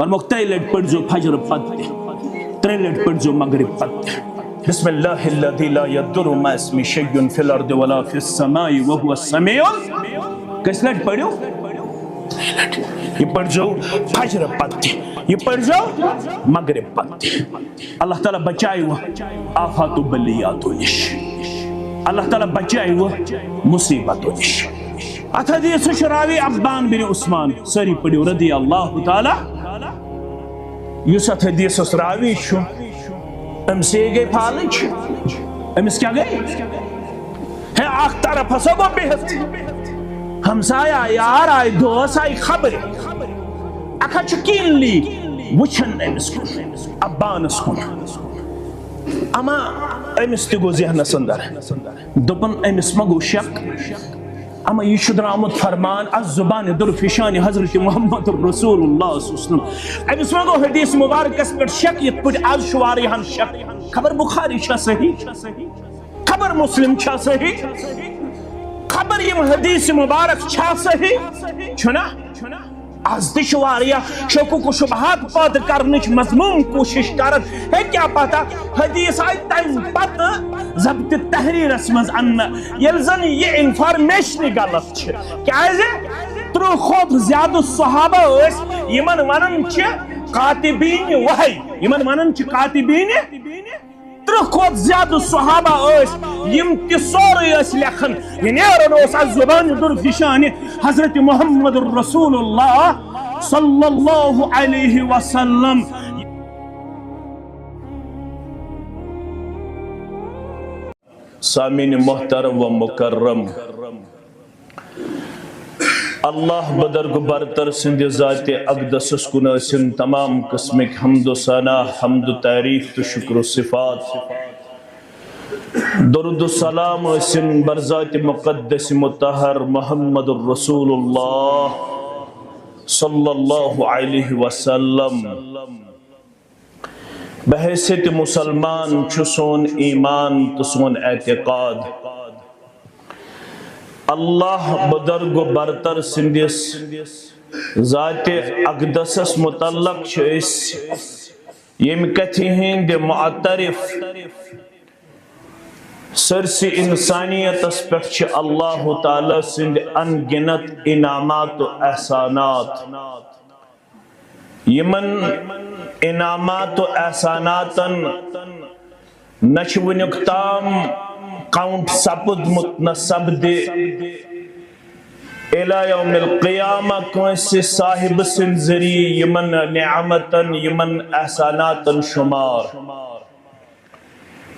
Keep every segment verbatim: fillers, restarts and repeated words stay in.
فرمووُکھ، ترٛیہِ لٹہِ پٔرۍزیو فجر پتہٕ تہِ، ترٛیہِ لٹہِ پٔرۍزیو مغرب پتہٕ تہِ۔ بسم اللہ الذی لا یضر مع اسمہ شیء فی الارض ولا فی السماء وہو السمیع۔ کٔژِ لٹہِ پٔرِو؟ ترٛیہِ لٹہِ۔ یہِ پٔرۍزیو فجر پتہٕ تہِ، یہِ پٔرۍزیو مغرب پتہٕ تہِ۔ اللہ تعالیٰ بچایہِ وۄنۍ آفات و بلیاتو نِش۔ اللہ تعالیٰ بچایہِ وۄنۍ مصیبتو نِش۔ اتھ حدیثس چھُ راوی ابان بن عثمان، سٲری پٔرِو، رضی اللہ تعالیٰ۔ یُس اتھ حدیثس راوی چھُ، أمۍ سے گٔے فالٕج۔ أمِس کیٛاہ گٔے؟ ہے، اکھ طرف ہسا گوٚو بِہِتھ۔ ہمسایہِ آیہِ، یار آیہِ، دوس آیہِ، خبرِ۔ اکھ ہا چھُ کینلی وٕچھان أمِس کُن، ابانس کُن۔ اما أمِس تہِ گوٚو ذہنس اندر، دوٚپُن، أمِس ما گوٚو شک؟ اما یہِ چھُ درامُت فرمان از زبان درفشان حضرت محمد رسول اللہ صلی اللہ علیہ وسلم۔ أمِس ما گوٚو حدیث مبارکس پٮ۪ٹھ شک، یِتھ پٲٹھۍ از چھُ واریاہن شک؟ خبر بخاری چھا صحیح؟ خبر مسلم چھا صحیح؟ خبر یِم حدیث مبارک چھا صحیح؟ چھُنا؟ از تہِ چھِ واریاہ شکوک و شبہات پٲدٕ کرنٕچ مذموم کوٗشش کران۔ ہے، کیٛاہ پتہ، حدیث آیہِ تمہِ پتہٕ ضبط تحریرس منٛز اننہٕ، ییٚلہِ زن یہِ انفارمیشنٕے غلط چھِ۔ کیٛازِ؟ ترٕٛہ کھۄتہٕ زیادٕ صحابہ ٲسۍ، یِمن ونان چھِ کاتبین وحی، یِمن ونان چھِ کاتبین۔ ترٕٛہ کھۄتہٕ زیادٕ صحابہ ٲسۍ، یِم تہِ سورُے ٲسۍ لیکھان۔ یہِ نیران اوس از زبان درفشان حضرت محمد رسول اللہ صلی اللہ علیہ وسلم۔ سامعین محترم و مکرم، اللہ بدرگ برتر سٕنٛدِ ذاتِ اقدسس کُن ٲسِن تمام قٕسمٕکۍ حمد و ثنا، حمد و تعریف تہٕ شکر و صفات۔ درود و سلام ٲسِن بر ذاتِ مقدس مطہر محمد رسول اللہ صلی اللہ علیہ وسلم۔ بحیثیت مسلمان چھُ سون ایمان تہٕ سون اعتقاد۔ اللہ بدرگ و برتر سٕنٛدِس ذاتِ اقدسس متعلق چھِ أسۍ ییٚمہِ کتھِ ہٕنٛدۍ معترف، سٲرسٕے انسانیتس پٮ۪ٹھ چھِ اللہ تعالیٰ سٕنٛدۍ ان گنت انعامات و احسانات۔ یِمن انعامات و احساناتن نہ چھُ وُنیُک تام count سپُدمُت، نہ سپدِ الی یوم القیامہ کٲنٛسہِ صاحبہٕ سٕنٛدِ ذٔریعہٕ یِمن نعمتن، یِمن احساناتن شمار۔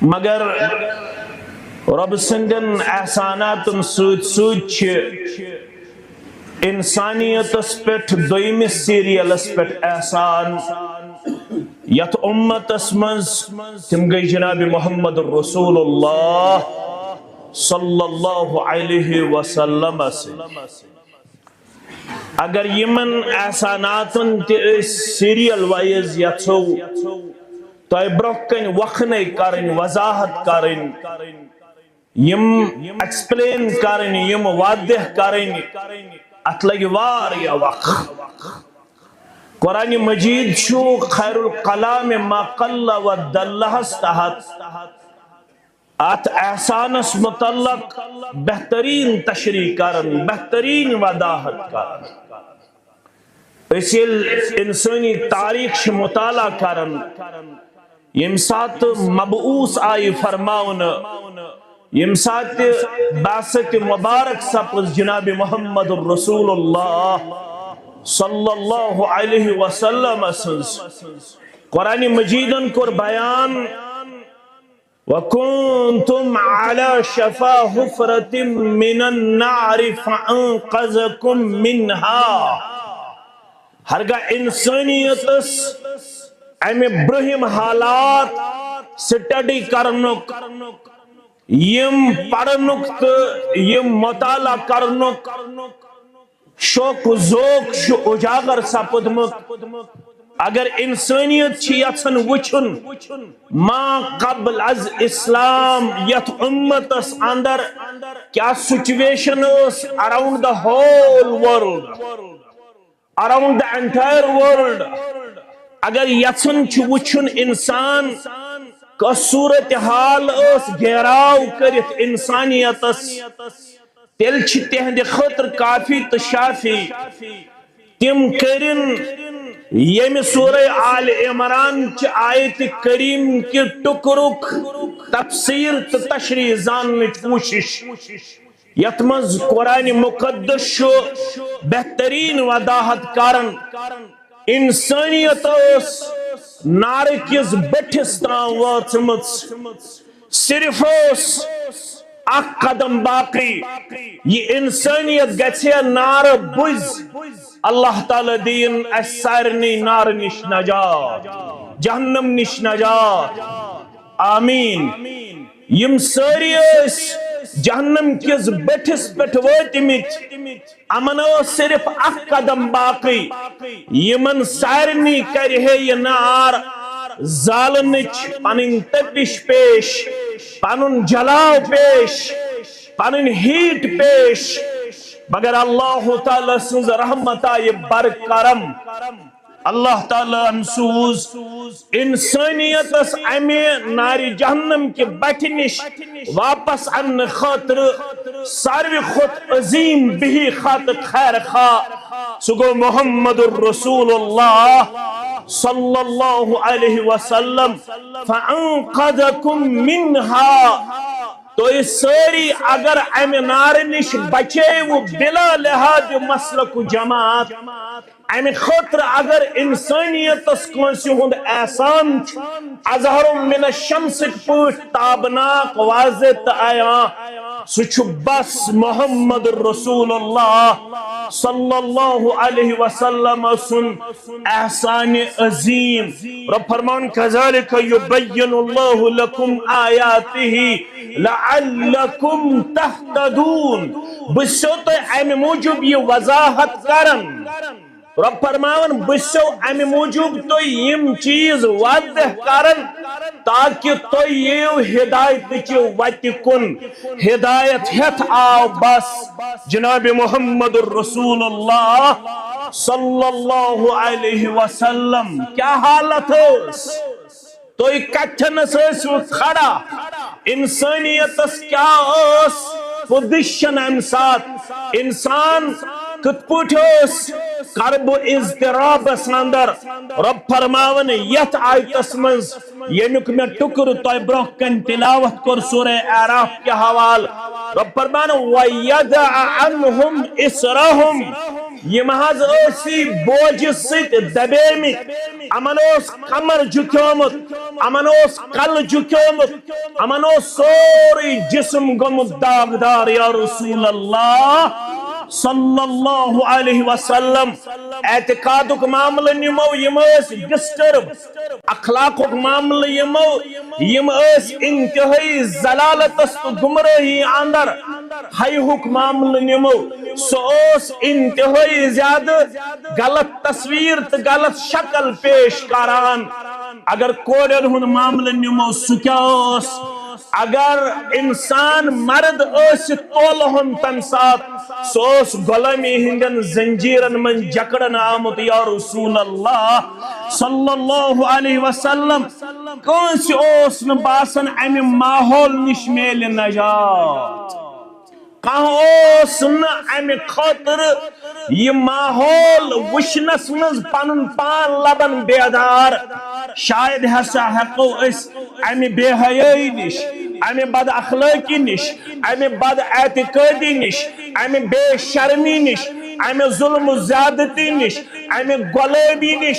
مگر رۄب سٕنٛدٮ۪ن احساناتن سۭتۍ سۭتۍ چھِ انسانیتس پٮ۪ٹھ دوٚیمِس سیریلس پٮ۪ٹھ احسان، یتھ امتس منٛز تِم گٔے جناب محمد رسول اللہ صلی اللہ علیہ وسلم سٕنٛدۍ۔ اگر یِمن احساناتن تہِ أسۍ سیریل وائز یژھو تۄہہِ برونٛہہ کنہِ وۄکھنے کرٕنۍ، وضاحت کرٕنۍ، یِم ایکسپلین کرٕنۍ، یِم واضح کرٕنۍ، اتھ لگہِ واریاہ وق۔ قرآن مجید چھُ خیر الکلام ما قل و دلہس تحت۔ اتھ احسانس متعلق بہترین تشریح کران، بہترین وضاحت کران۔ أسۍ ییٚلہِ انسٲنی تاریخ چھِ مطالعہ کران، ییٚمہِ ساتہٕ مبعوث آیہِ فرماونہٕ، ییٚمہِ ساتہٕ بعثت مبارک سپٕز جناب محمد رسول اللہ صلی اللہ علیہ وسلم سٕنٛز، قرآن مجیدن کوٚر بیان، وَكُنتُمْ عَلَى شَفَا حُفْرَةٍ مِّنَ النَّارِ فَأَنقَذَكُم مِّنْهَا۔ ہرگاہ انسانیتس امہِ برٛونٛہِم حالات سٹڈی کرنُک، یِم پرنُک تہٕ یِم مطالعہ کرنُک شوق و ذوق چھُ اجاگر سپُدمُت۔ اگر انسانیت چھِ یژھان وٕچھُن ما قبل از اسلام یتھ امتس اندر کیا سچویشن ٲس around the whole world، around the entire world، اگر یژھان چھُ وٕچھُن انسان کۄس صورت حال ٲس گیراو کٔرِتھ انسانیتس، تیٚلہِ چھِ تِہنٛدِ خٲطرٕ کافی تہٕ شافی تِم کٔرِن ییٚمہِ سورہ آل عمران چہِ آیتِ کریم کہِ ٹُکرُک تفسیر تہٕ تشریح زاننٕچ کوٗشش، یتھ منٛز قرآن مقدس چھُ بہترین وضاحت کران۔ انسانیت ٲس نارٕ کِس بٔٹھِس تام وٲژمٕژ۔ صرف اوس اکھ قدم باقی۔ یہ انسانیت گژھِ نارٕ بُزۍ۔ اللہ تعالیٰ دِیِن اسہِ سارنٕے نارٕ نِش نجات، جہنم نِش نجات۔ آمین۔ یم سٲری ٲسۍ جہنم کِس بٔٹھِس پٮ۪ٹھ وٲتمٕتۍ، یِمن اوس صرف اکھ قدم باقی۔ یِمن سارنٕے کرِ ہے یہِ نار زالنٕچ پنٕنۍ تپش پیش، پنُن جلاو پیش، پنٕنۍ ہیٹ پیش۔ مگر اللہ تعالیٰ سٕنٛز رحمت آیہِ برکرم۔ اللہ تعالیٰ ہن سوٗز انسانیتس امہِ نارِ جہنم کہِ بٹھِ نِش واپس اننہٕ خٲطرٕ ساروی کھۄتہٕ عظیم بِہی خاتہٕ خیر خواہ۔ سُہ گوٚو محمد رسول اللہ صلی اللہ علیہ وسلم۔ فانقذکم منها۔ تُہۍ سٲری اگر امہِ نارٕ نِش بچیوٕ بلا لحاظ مسلک و جماعت، امہِ خٲطرٕ اگر انسانیتس کٲنٛسہِ ہُنٛد احسان چھُ، اظہر من الشمسٕکۍ پٲٹھۍ تابناک، واضح تہٕ عیاں، سُہ چھُ بس محمد رسول اللہ صلی اللہ علیہ وسلم سُنٛد احسان عظیم۔ رب فرمان، کذالک یبین اللہ لکم آیاتہ لعلکم تہتدون۔ بہٕ چھُسو تۄہہِ امہِ موٗجوٗب یہِ وضاحت کران۔ رب فرماوان، بہٕ چھُسو امہِ موٗجوٗب تۄہہِ یِم چیٖز واضح کران تاکہ تۄہہِ یِیو ہدایتٕچہِ وتہِ کُن۔ ہدایت ہٮ۪تھ آو بس جناب محمد رسول اللہ صلی اللہ علیہ وسلم۔ کیا حالت ٲس؟ تُہۍ کتھنس ٲسِو کھڑا؟ انسانیتس کیا ٲس پوزیشن امہِ ساتہٕ؟ انسان کِتھ پٲٹھۍ اوس کرب و اضطرابس اندر؟ رب فرماون یتھ آیتس منٛز، ییٚمیُک مےٚ ٹُکرٕ تۄہہِ برونٛہہ کنہِ تلاوت کوٚر سورہ اعراف کہِ حوالہٕ۔ رب فرمان، وَيَضَعَ عَنْهُمْ إِصْرَهُمْ۔ یِم حظ ٲسی بوجہِ سۭتۍ دبیمٕتۍ، یِمن اوس کمر جُکیومُت، یِمن اوس کلہٕ جُکیومُت، یِمن اوس سورُے جسم گوٚمُت داغدار۔ یا رسول اللہ صلی اللہ علیہ وسلم، اعتقادُک معاملہٕ نِمو، یِم ٲسۍ ڈسٹرب۔ اخلاقُک معاملہٕ یِمو، یِم ٲسۍ انتہٲئی ضلالتس تہٕ گمراہی اندر۔ حیہُک معاملہٕ نِمو، سُہ اوس انتہٲئی زیادٕ غلط تصویر تہٕ غلط شکل پیش کران۔ اگر کورٮ۪ن ہُنٛد معاملہٕ نِمو، سُہ کیٛاہ اوس؟ اگر انسان مرد ٲسِتھ تولہٕ ہن تمہِ ساتہٕ، سُہ اوس غلٲمی ہٕنٛدٮ۪ن زنجیرن منٛز جکڑن آمُت۔ یا رسول اللہ صلی اللہ علیہ وسلم، کٲنٛسہِ اوس نہٕ باسان امہِ ماحول نِش میلہِ نجات۔ کانٛہہ اوس نہٕ امہِ خٲطرٕ یہِ ماحول وٕچھنس منٛز پنُن پان لبان بیدار۔ شاید ہسا ہٮ۪کو أسۍ امہِ بے حیٲیی نِش، امہِ بد اخلٲقی نِش، امہِ بد اعتقٲدی نِش، امہِ بے شرمی نِش، امہِ ظلم و زیادتی نِش، امہِ غلٲمی نِش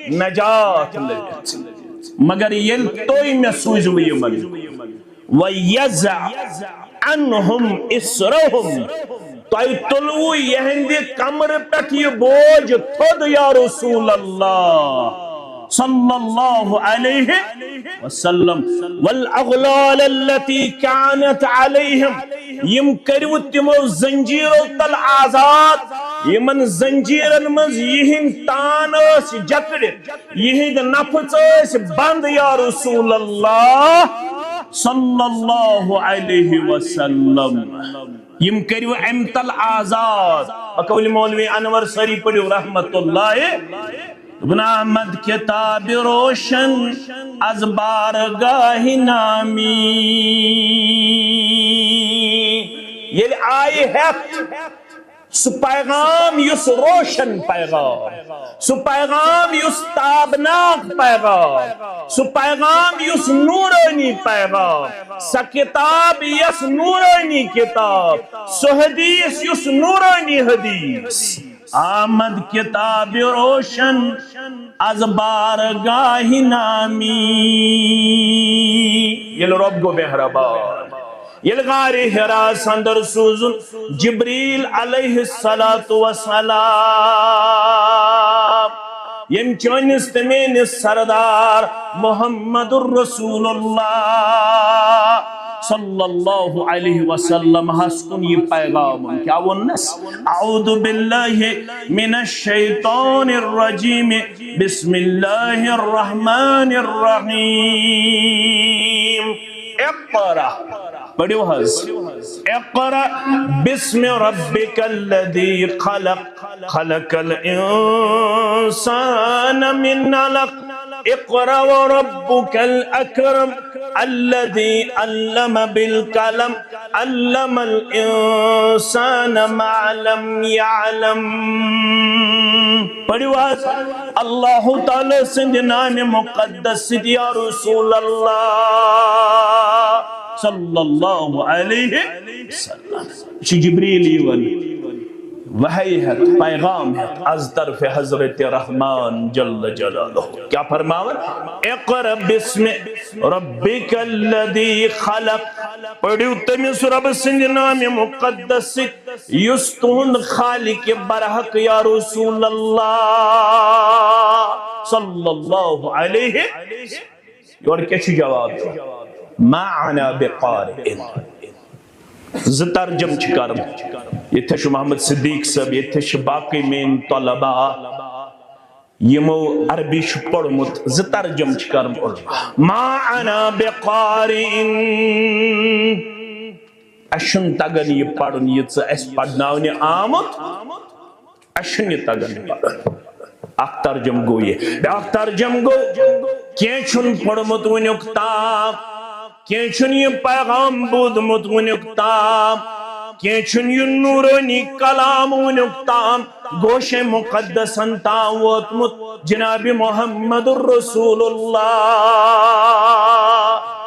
نجات لٔبِتھ۔ مگر ییٚلہِ تُہۍ مےٚ سوٗزوٕ یِمن، وَيَضَعَ عَنْهُمْ إِصْرَهُمْ۔ تۄہہِ تُلوٕ یِہنٛدِ کمرٕ پٮ۪ٹھ یہِ بوج تھوٚد، یا رسول اللہ صلی اللہ علیہ وسلم۔ وَالْأَغْلَالَ الَّتِي كَانَتْ عَلَيْهِمْ۔ یِم کٔرِو تِمو زنجیرو تل آزاد، یِمن زنجیرن منٛز یِہنٛدۍ تان ٲسۍ جکڑِتھ، یِہنٛدۍ نفس ٲسۍ بند۔ یا رسول اللہ صلی اللہ علیہ وسلم، یِم کٔرِو امہِ تل آزاد۔ بقول مولوی انور سٲری پٔرِو رحمت اللہ۔ دوٚپُن، آمد کتاب روشن از بارگاہ نامی۔ ییٚلہِ آیہِ ہٮ۪تھ سُہ پیغام یُس روشن پیغام، سُہ پیغام یُس تابناک پیغام، سُہ پیغام یُس نورانی پیغام، سۄ کتاب یۄس نورانی کتاب، سُہ حدیث یُس نورانی حدیث۔ آمد کتاب روشن از بارگاہ نامی۔ ییٚلہِ رۄب گوٚو مہربان، ییٚلہِ غارِ حراہس اندر سوٗزُن جبریل علیہ الصلوۃ والسلام، ییٚمۍ چٲنِس تہٕ میٲنِس سردار محمد رسول اللہ صلی اللہ علیہ وسلم ہس کُن یہِ پیغام۔ کیٛاہ ووٚننس؟ اعوذ باللہ من الشیطان الرجیم، بسم اللہ الرحمن الرحیم۔ اقرا، پٔرِو حظ۔ اقرا بسم ربک الذی خلق، خلق الانسان من علق، اقرا وربک الاکرم، الذی علم بالقلم، علم الانسان ما لم یعلم۔ پٔرِو حظ، اللہ تعالیٰ سٕنٛدِ نامِ مقدس سۭتۍ یا رسول اللہ صلی اللہ علیہ وسلم۔ یہِ چھُ جبریل یِوان وحی ہٮ۪تھ، پیغام ہٮ۪تھ از طرف حضرت رحمان جل جلالہ۔ کیٛاہ فرماوان؟ اقرا بسم ربک الذی خلق۔ پٔرِو تٔمِس رۄب سٕنٛدِ نامِ مقدس سۭتۍ یُس تُہُنٛد خالق برحق یا رسول اللہ صلی اللہ علیہ۔ یورٕ کیٛاہ چھُ جواب؟ ما انا بقارئ۔ زٕ ترجم چھِ کران۔ ییٚتہِ چھُ محمد صدیق صٲب، ییٚتہِ چھِ باقٕے میٲنۍ طلبا، یِمو عربی چھُ پوٚرمُت، زٕ ترجم چھِ کران علماء۔ ما انا بقارئ۔ اَسہِ چھُنہٕ تَگان یہِ پَرُن، یہِ ژٕ اَسہِ پَرناونہِ آمُت، اَسہِ چھُنہٕ یہِ تَگان پَرُن۔ اَکھ ترجم گوٚو یہِ۔ بیٛاکھ ترجم گوٚو، کینٛہہ چھُنہٕ پوٚرمُت وٕنیُک تام، کینٛہہ چھُنہٕ یہِ پیغام بوٗزمُت وٕنیُک تام، کینٛہہ چھُنہٕ یہِ نوٗرٲنی کلام وٕنیُک تام گوشے مقدسن تام ووتمُت۔ جناب محمد رسول اللہ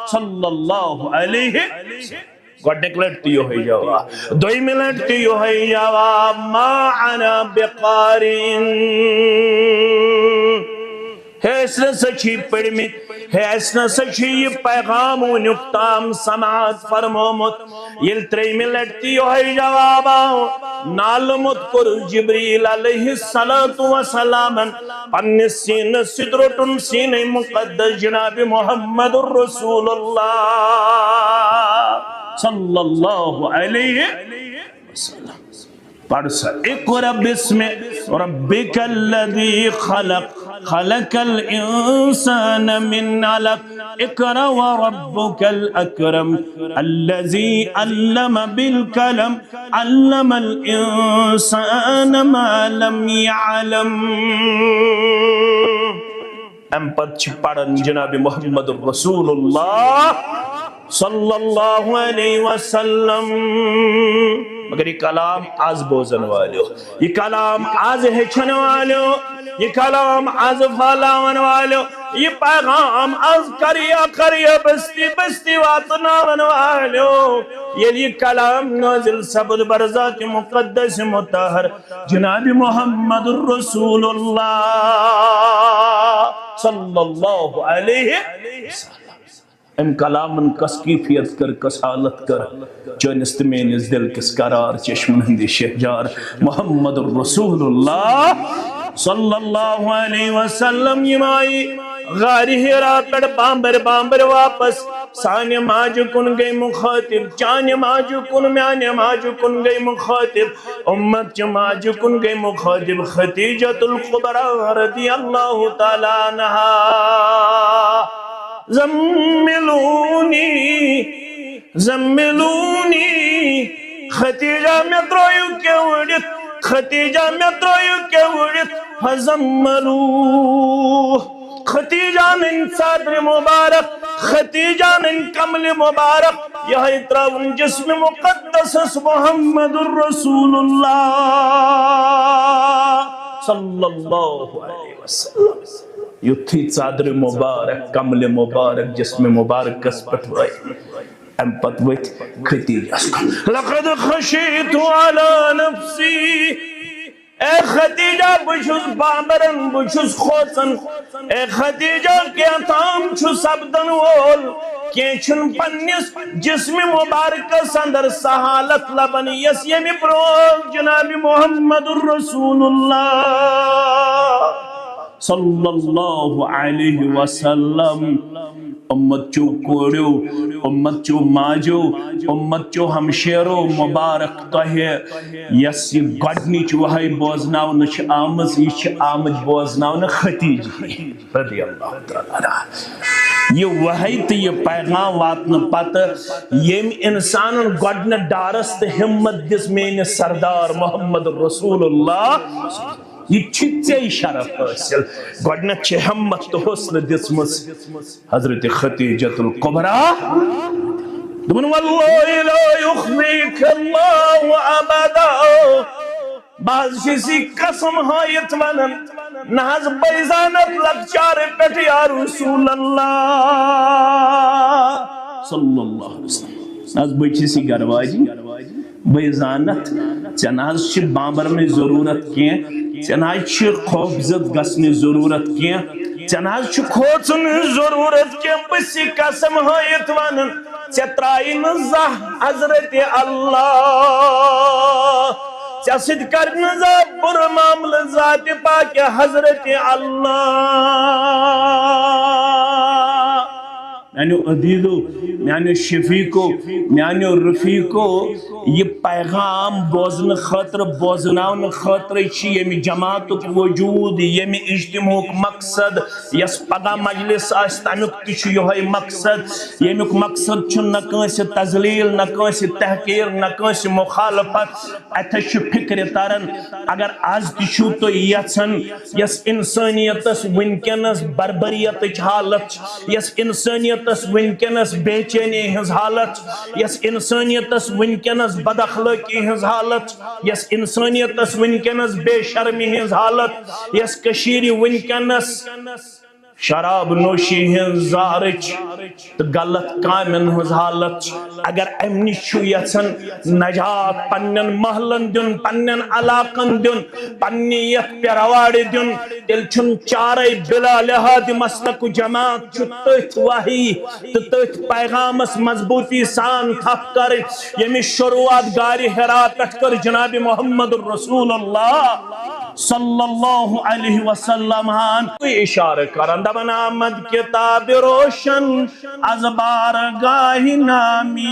صلی اللہ علیہ وسلم۔ گۄڈٕنِکۍ لٹہِ تہِ یِہوٚے جواب، دوٚیمہِ لٹہِ تہِ یِہوٚے جواب، ما انا بقارئ۔ ہے، اَسہِ نہ سا چھِ یہِ پٔرمٕتۍ، ہے، اَسہِ نہ سا چھِ یہِ پیغام وٕنیُک تام سماعت فرمومُت۔ ییٚلہِ ترٛیٚیمہِ لٹہِ تہِ یِہوٚے جواب آو، نالہٕ موٚت کوٚرُس جبریل علیہ الصلوۃ والسلامن پننِس سیٖنس سۭتۍ، روٚٹُن سیٖنَے مُقدس جناب محمد رسول اللہ صلی اللہ علیہ وسلم۔ پڑھ سا، اقرأ باسم ربک الذی خلق، خلق الانسان من علق، اقرأ وربک الاکرم، الذی علم بالقلم، علم الانسان ما لم یعلم۔ امہِ پتہٕ چھِ پران جناب محمد رسول اللہ صلی اللہ علیہ وسلم۔ مگر یہِ کلام از بوزن والیو، یہِ کلام از ہیٚچھن والیو، یہِ کلام از پھہلاون والیو، یہِ پیغام از قریہ قریہ، بستی بستی واتناون والیو، ییٚلہِ یہِ کلام نازل سپُد بر ذات مقدس مطہر جناب محمد رسول اللہ صلی اللہ علیہ وسلم۔ امہِ کلامن کس کیفیت کٔر، کس حالت کٔر، چٲنِس تہٕ میٲنِس دل کِس قرار چشمن ہٕنٛدِ شہجار محمد رسول اللہ صلی اللہ علیہ وسلم۔ یِم آیہِ غارِ حرا پٮ۪ٹھ بامبر بامبر واپس۔ سانہِ ماجہِ کُن گٔے مُخٲطِب، چانہِ ماجہِ کُن، میانہِ ماجہِ کُن گٔے مُخٲطِب، اُمت چہِ ماجہِ کُن گٔے مُخٲطِب خدیجۃ الکبریٰ رضی اللہ تعالیٰ عنہا۔ زملونی، زملونی، خدیجہ مےٚ ترٲیِو کینٛہہ وُڑِتھ، خدیجہ مےٚ ترٲیِو کینٛہہ وُڑِتھ۔ فزملوه۔ خدیجہ نن ژادر مبارک، خدیجہ نن کمل مبارک، یہے تراون جسم مقدسس محمد رسول اللہ صلی اللہ علیہ وسلم۔ یُتھُے ژادر مبارک، کمل مبارک جسم مبارکس پٮ۪ٹھ وٲتۍ، امہِ پتہٕ ؤتھۍ خدیجس کُن۔ لقد خشیت علی نفسی۔ اے خدیجہ، بہٕ چھُس بامبران، بہٕ چھُس کھوژان۔ اے خدیجہ، کینٛہہ تام چھُ سپدن وول، کینٛہہ چھُنہٕ پننِس جسم مبارکس اندر سۄ حالت لبان، یۄس ییٚمہِ برونٛہہ جناب محمد رسول اللہ صلی اللہ علیہ وسلم۔ امت چو کوڑیو، امت چو ماجو، امت چو ہمشیرو، مبارک تۄہہِ، یس یہ گۄڈنِچ وحی بوزناونہٕ چھِ آمٕژ، یہ چھِ آمٕژ بوزناونہٕ خدیجہ رضی اللہ تعالیٰ عنہا۔ یہ وحی تہٕ یہ پیغام واتنہٕ پتہٕ ییٚمۍ انسانن گۄڈنیتھ ڈارس تہٕ ہمت دِژ میٲنِس سردار محمد رسول اللہ، یہ چھ ژے شرف حٲصِل۔ گۄڈنیتھ چھِ ہمت تہٕ حوصلہٕ دِژمٕژ حضرت خدیجۃ الکبریٰ۔ دوٚپُن، "واللہ لا یخزیک اللہ ابدا۔" بہٕ حظ چھُس یہِ قسم ہٲیِتھ ونان، نہ حظ بہٕ زانتھ لۄکچارٕ پٮ۪ٹھ یا رسول اللہ صلی اللہ علیہ وسلم۔ نہ حظ بہٕ چھُس یہِ گرٕ واجِنۍ۔ بہٕ زانتھ، ژےٚ نہ حظ چھِ بامبرنٕچ ضروٗرت کینٛہہ، ژےٚ نہ حظ چھِ خوفزد گژھنٕچ ضروٗرت کینٛہہ، ژےٚ نہ حظ چھِ کھوژنٕچ ضروٗرت کینٛہہ۔ بہٕ چھِ قسم ہٲیِتھ ونان، ژےٚ ترٛایہِ نہٕ زانٛہہ حضرت اللہ، ژےٚ سۭتۍ کرِ نہٕ زانٛہہ بُرٕ معاملہٕ ذاتِ پاکہِ حضرت اللہ۔ میانیو عزیزو، میانیو شفیقو، میانیو رفیقو، یہ پیغام بوزنہٕ خٲطرٕ، بوزناونہٕ خٲطرٕ چھِ ییٚمہِ جماعتُک وجود، ییٚمہِ اجتماعُک مقصد، یس پگاہ مجلس آسہِ، تمیُک تہِ چھُ یہوے مقصد۔ ییٚمیُک مقصد چھُ نہ کٲنٛسہِ تذلیل، نہ کٲنٛسہِ تحقیر، نہ کٲنٛسہِ مخالفت۔ اتھس چھُ فکرِ تران، اگر از تہِ چھِو تُہۍ یژھان یس انسانیتس وٕنکیٚنس بربریتٕچ حالت چھِ، یس انسانیتس وٕنکیٚنس بے چینی ہٕنٛز حالت چھِ، یس انسانیتس وٕنکیٚنس بد اخلٲقی ہٕنٛز حالت چھِ، یس انسانیتس وٕنکیٚنس بے شرمی ہٕنٛز حالت، یس کٔشیٖرِ وٕنکیٚنس شراب نوشی ہٕنٛز زارٕچ تہٕ غلط کامٮ۪ن ہٕنٛز حالت چھِ۔ اگر امہِ نِش چھُ یژھان نجات پننٮ۪ن محلن دیُن، پننٮ۪ن علاقن دیُن، پننہِ یتھ پیروارِ دیُن، تیٚلہِ چھُنہٕ چارے بلا لحاظ مسلک و جماعت چھُ تٔتھۍ وحی تہٕ تٔتھۍ پیغامس مضبوٗطی سان تھپھ کرٕنۍ، ییٚمِچ شروعات غارِ حرا پٮ۪ٹھ کٔر جناب محمد رسول اللہ صلی اللہ علیہ وسلم ہن۔ اشارٕ کران دپان، آمد کتاب روشن از بارگاہ نامی۔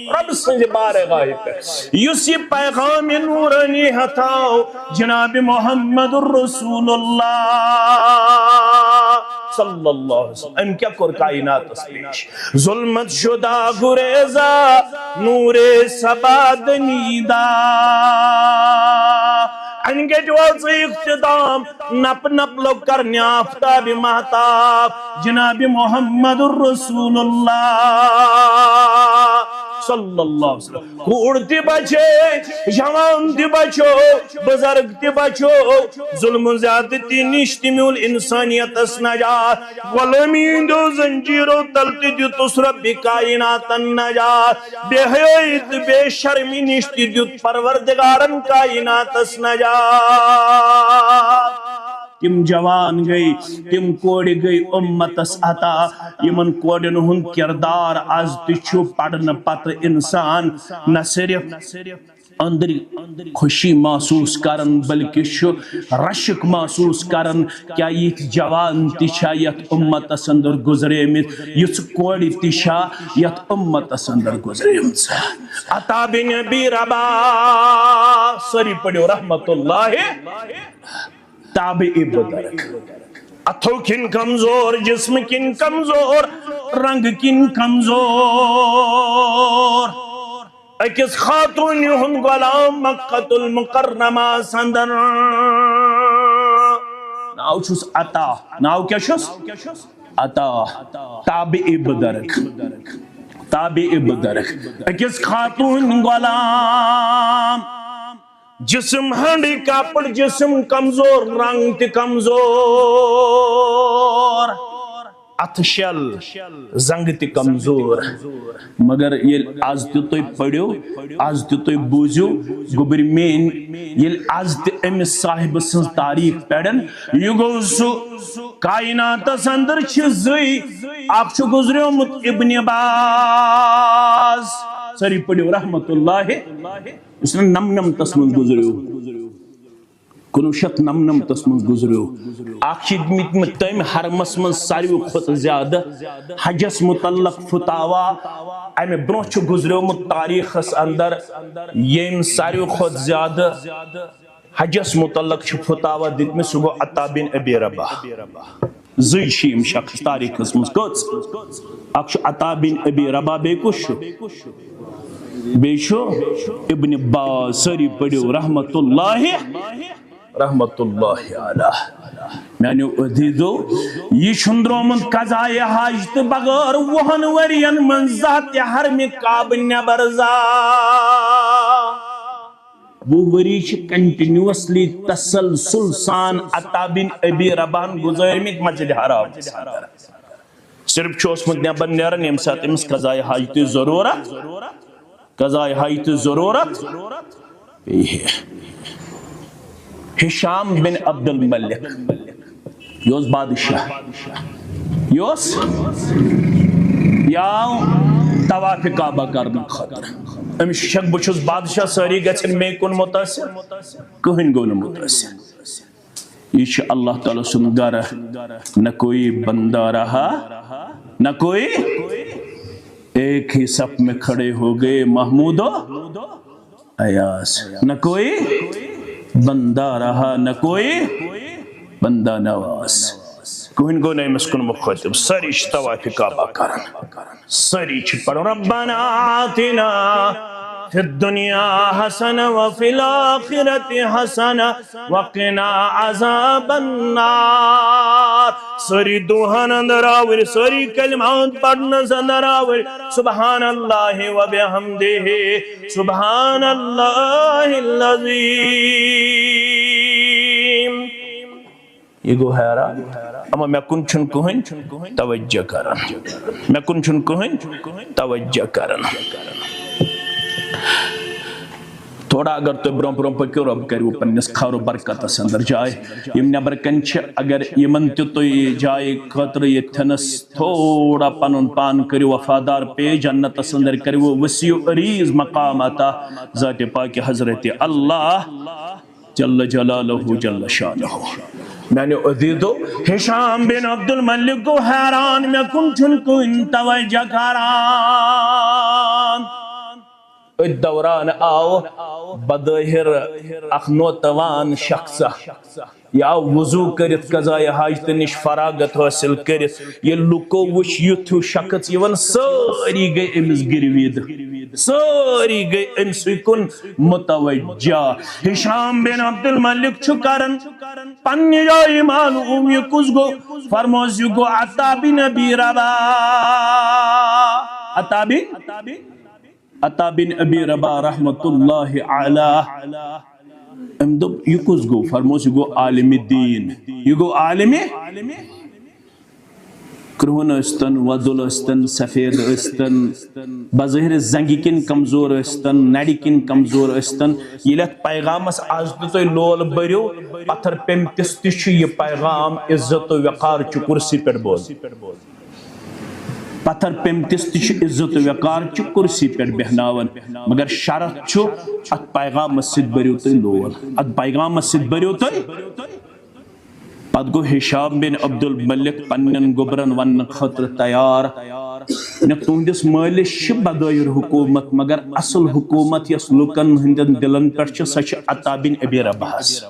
رب سٕنٛزِ بارگاہہِ پٮ۪ٹھ یُس یہِ پیغام نورانی ہتھاو جناب محمد رسول اللہ صلی اللہ علیہ وسلم، أمۍ کیٛاہ کوٚر کائناتس پیش؟ ظلمت شدہ گریزا نور سبا دنیدا۔ انہِ گٔٹۍ وٲژ اختتام، نپ نپ لوٚگ کرنہِ آفتاب مہتاب جناب محمد رسول اللہ صلی اللہ علیہ وسلم۔ کوٗر تہِ بچے، جوان تہِ بچو، بزرگ تہِ بچو، ظلم و زیادتی نِش تہِ میول انسانیتس نجات۔ غلٲمی ہٕنٛدیو زنجیرو تل تہِ دیُتُس رب کائناتن نجات۔ بے حیٲیی تہٕ بے شرمی نِش تہِ دیُت پروردگارن کائناتس نجات۔ تِم جوان گٔے، تِم کورِ گٔے اُمتس عطا، یِمن کورٮ۪ن ہُنٛد کردار از تہِ چھُ پرنہٕ پتہٕ انسان نہ صرف أنٛدرۍ خوشی محسوٗس کران، بلکہ چھُ رشک محسوٗس کران، کیٛاہ یِتھۍ جوان تہِ چھا یتھ اُمتس اندر گُزریمٕتۍ، یِژھ کورِ تہِ چھا یتھ اُمتس اندر گُزریمٕژ۔ عطا بن ابی رباح، سٲری پٔرِو رحمت اللہ، تابعی بزرگ۔ اتھو کِنۍ کمزور، جسم کِنۍ کمزور، رنگ کِنۍ کمزور۔ أکِس خاتوٗنہِ ہُنٛد غلام مکہ المکرمہ اندر۔ ناو چھُس عطا۔ ناو کیٛاہ چھُس؟ عطا۔ تابع بدرک۔ تابع بدرک۔ أکِس خاتوٗنہِ غلام۔ جسم ہینڈی کیپڈ، جسم کمزور، رنگ تہِ کمزور، اتھٕ شل، زنگ تہِ کمزور۔ مگر ییٚلہِ از تہِ تُہۍ پٔرِو، از تہِ تُہۍ بوٗزِو، گوٚبرۍ میٲنۍ، ییٚلہِ از تہِ أمِس صاحبہٕ سٕنٛز تعریٖف پرن، یہِ گوٚو سُہ کائناتس اندر چھِ زٕے، اکھ چھُ گُزریومُت ابن عباس، سٲری پٔرِو رحمت اللہ، یُس نہٕ نمنمتس منٛز گُزریو، کُنوُہ شیٚتھ نمنمتس منٛز گُزریو۔ اکھ چھِ دِتمٕتۍ تٔمۍ حرمس منٛز ساروی کھۄتہٕ زیادٕ حجس متعلق فتاوا، امہِ برونٛہہ چھُ گُزریومُت تاریخس اندر ییٚمۍ ساروی کھۄتہٕ زیادٕ حجس متعلق چھِ فتاوا دِتمٕتۍ، سُہ گوٚو عطا بن ابی رباح۔ زٕے چھِ یِم شخص تاریخس منٛز۔ کٔژ؟ اکھ چھُ عطا بن ابی رباح، بیٚیہِ کُس چھُ؟ بیٚیہِ چھُ ابن عباس۔ سٲری پٔرِو رحمت اللہ، رحمت اللہ علیہ۔ میانیو عزیزو، یہِ چھُنہٕ درٛامُت قضایہِ حاج تہٕ بغٲر وُہن ؤرین منٛز زانٛہہ تہِ حرمِ کعبہٕ نٮ۪بر زانٛہہ۔ وُہ ؤری چھِ کنٹینیوسلی تسلسل سان عطا بن ابی رباحن گُزٲرمٕتۍ مسجد حرام۔ صرف چھُ اوسمُت نٮ۪بر نیران ییٚمہِ ساتہٕ أمِس قضایہِ حاجتٕچ ضروٗرت، قضایہِ حاجتٕچ ضروٗرت پیٚیہِ ہے۔ ہشام بن عبد الملک، یہِ اوس بادشاہ، یہِ اوس، یہِ آو طواف کعبہ کرنہٕ خٲطرٕ۔ أمِس چھُ شک، بہٕ چھُس بادشاہ، سٲری گژھن مے کُن متٲثر، کٕہٕنۍ گوٚو نہٕ متٲثر۔ یہ چھ اللہ تعالیٰ سُنٛد گھر۔ نہ کوئی بندہ رہا، نہ کوئی، ایک ہی صف میں کھڑے ہو گئے محمود و ایاز۔ نہ کوئی بندہ رہا، نہ کوئی بندہ نواز۔ کٕہٕنۍ گوٚو نہٕ أمِس کُن مُخٲطِب، سٲری چھِ طواف کعبہ کران۔ سٲری چھِ پران، ربنا آتنا فی الدنیا حسنہ وفی الآخرۃ حسنہ وقنا عذاب النار۔ سٲری دُعاہن اندر آوٕرۍ، سٲری کلمات پرنس اندر آوٕرۍ، سبحان اللہ وبحمدہ، سبحان اللہ العظیم۔ یہ گوٚو حیران، اما مےٚ کُن چھُنہٕ کٕہٕنۍ توجہ کران، مےٚ کُن چھُنہٕ کٕہٕنۍ توجہ کران۔ تھوڑا اگر تُہۍ برونٛہہ برونٛہہ پٔکِو، رۄب کَرِوٕ پننِس خٲر و برکتس اندر جاے۔ یِم نٮ۪بر کَنہِ چھِ، اگر یِمن تہِ تُہۍ جایہِ خٲطرٕ ییٚتھٮ۪نس تھوڑا پنُن پان کٔرِو وفادار پیش، جنتس اندر کٔرِوٕ وسیع و عریض مقام عطا ذاتِ پاکِ حضرت اللہ جل جلالہ جل شانہ۔ میانیو عزیزو، ہشام بن عبد الملک گوٚو حیران، مےٚ کُن چھُنہٕ کٕہٕنۍ توجہ کران۔ أتھۍ دوران آو بظٲہر اکھ نوتوان شخص، یہِ آو وضو کٔرِتھ قضایہِ حاجتہٕ نِش فراغت حٲصِل کٔرِتھ۔ ییٚلہِ لُکو وُچھ یُتھ ہیوٗ شخص یِوان، سٲری گٔے أمِس گِروِد، سٲری گٔے أمۍ سٕے کُن متوجہ۔ ہشام بن عبد الملک چھُ کران پننہِ جایہِ معلوم، یہِ کُس گوٚو؟ فرموس، یہِ گوٚو عطا بن ابی رباح۔ عطا بن، عطا بن ابی رباح رحمت اللہ علیہ۔ أمۍ دوٚپ، یہِ کُس گوٚو؟ فرموس، یہِ گوٚو عالمِ دیٖن، یہِ گوٚو عالمِ۔ کرٛہُن ٲسۍتن، وۄدُل ٲسۍتن، سفید ٲسۍتن، بظٲہر زنٛگہِ کِنۍ کمزور ٲسۍتن، نرِ کِنۍ کمزور ٲسۍتن، ییٚلہِ اتھ پیغامس از تہِ تُہۍ لول بٔرِو، پتھر پیمتِس تہِ چھُ یہِ پیغام عزت و وقار چہِ کُرسی پٮ۪ٹھ بوزان۔ پتھر پیمتِس تہِ چھُ عزت و وقار چہِ کُرسی پٮ۪ٹھ بیہناوان، مگر شرط چھُ، اتھ پیغامس سۭتۍ بٔرِو تُہۍ لول، اتھ پیغامس سۭتۍ بٔرِو تُہۍ۔ پتہٕ گوٚو ہشام بن عبد الملک پننٮ۪ن گوٚبرن وننہٕ خٲطرٕ تیار، مےٚ تُہنٛدِس مٲلِس چھِ بغٲر حکومت، مگر اصل حکومت یۄس لُکن ہٕنٛدٮ۪ن دِلن پٮ۪ٹھ چھِ، سۄ چھِ عطا بن ابی رباحس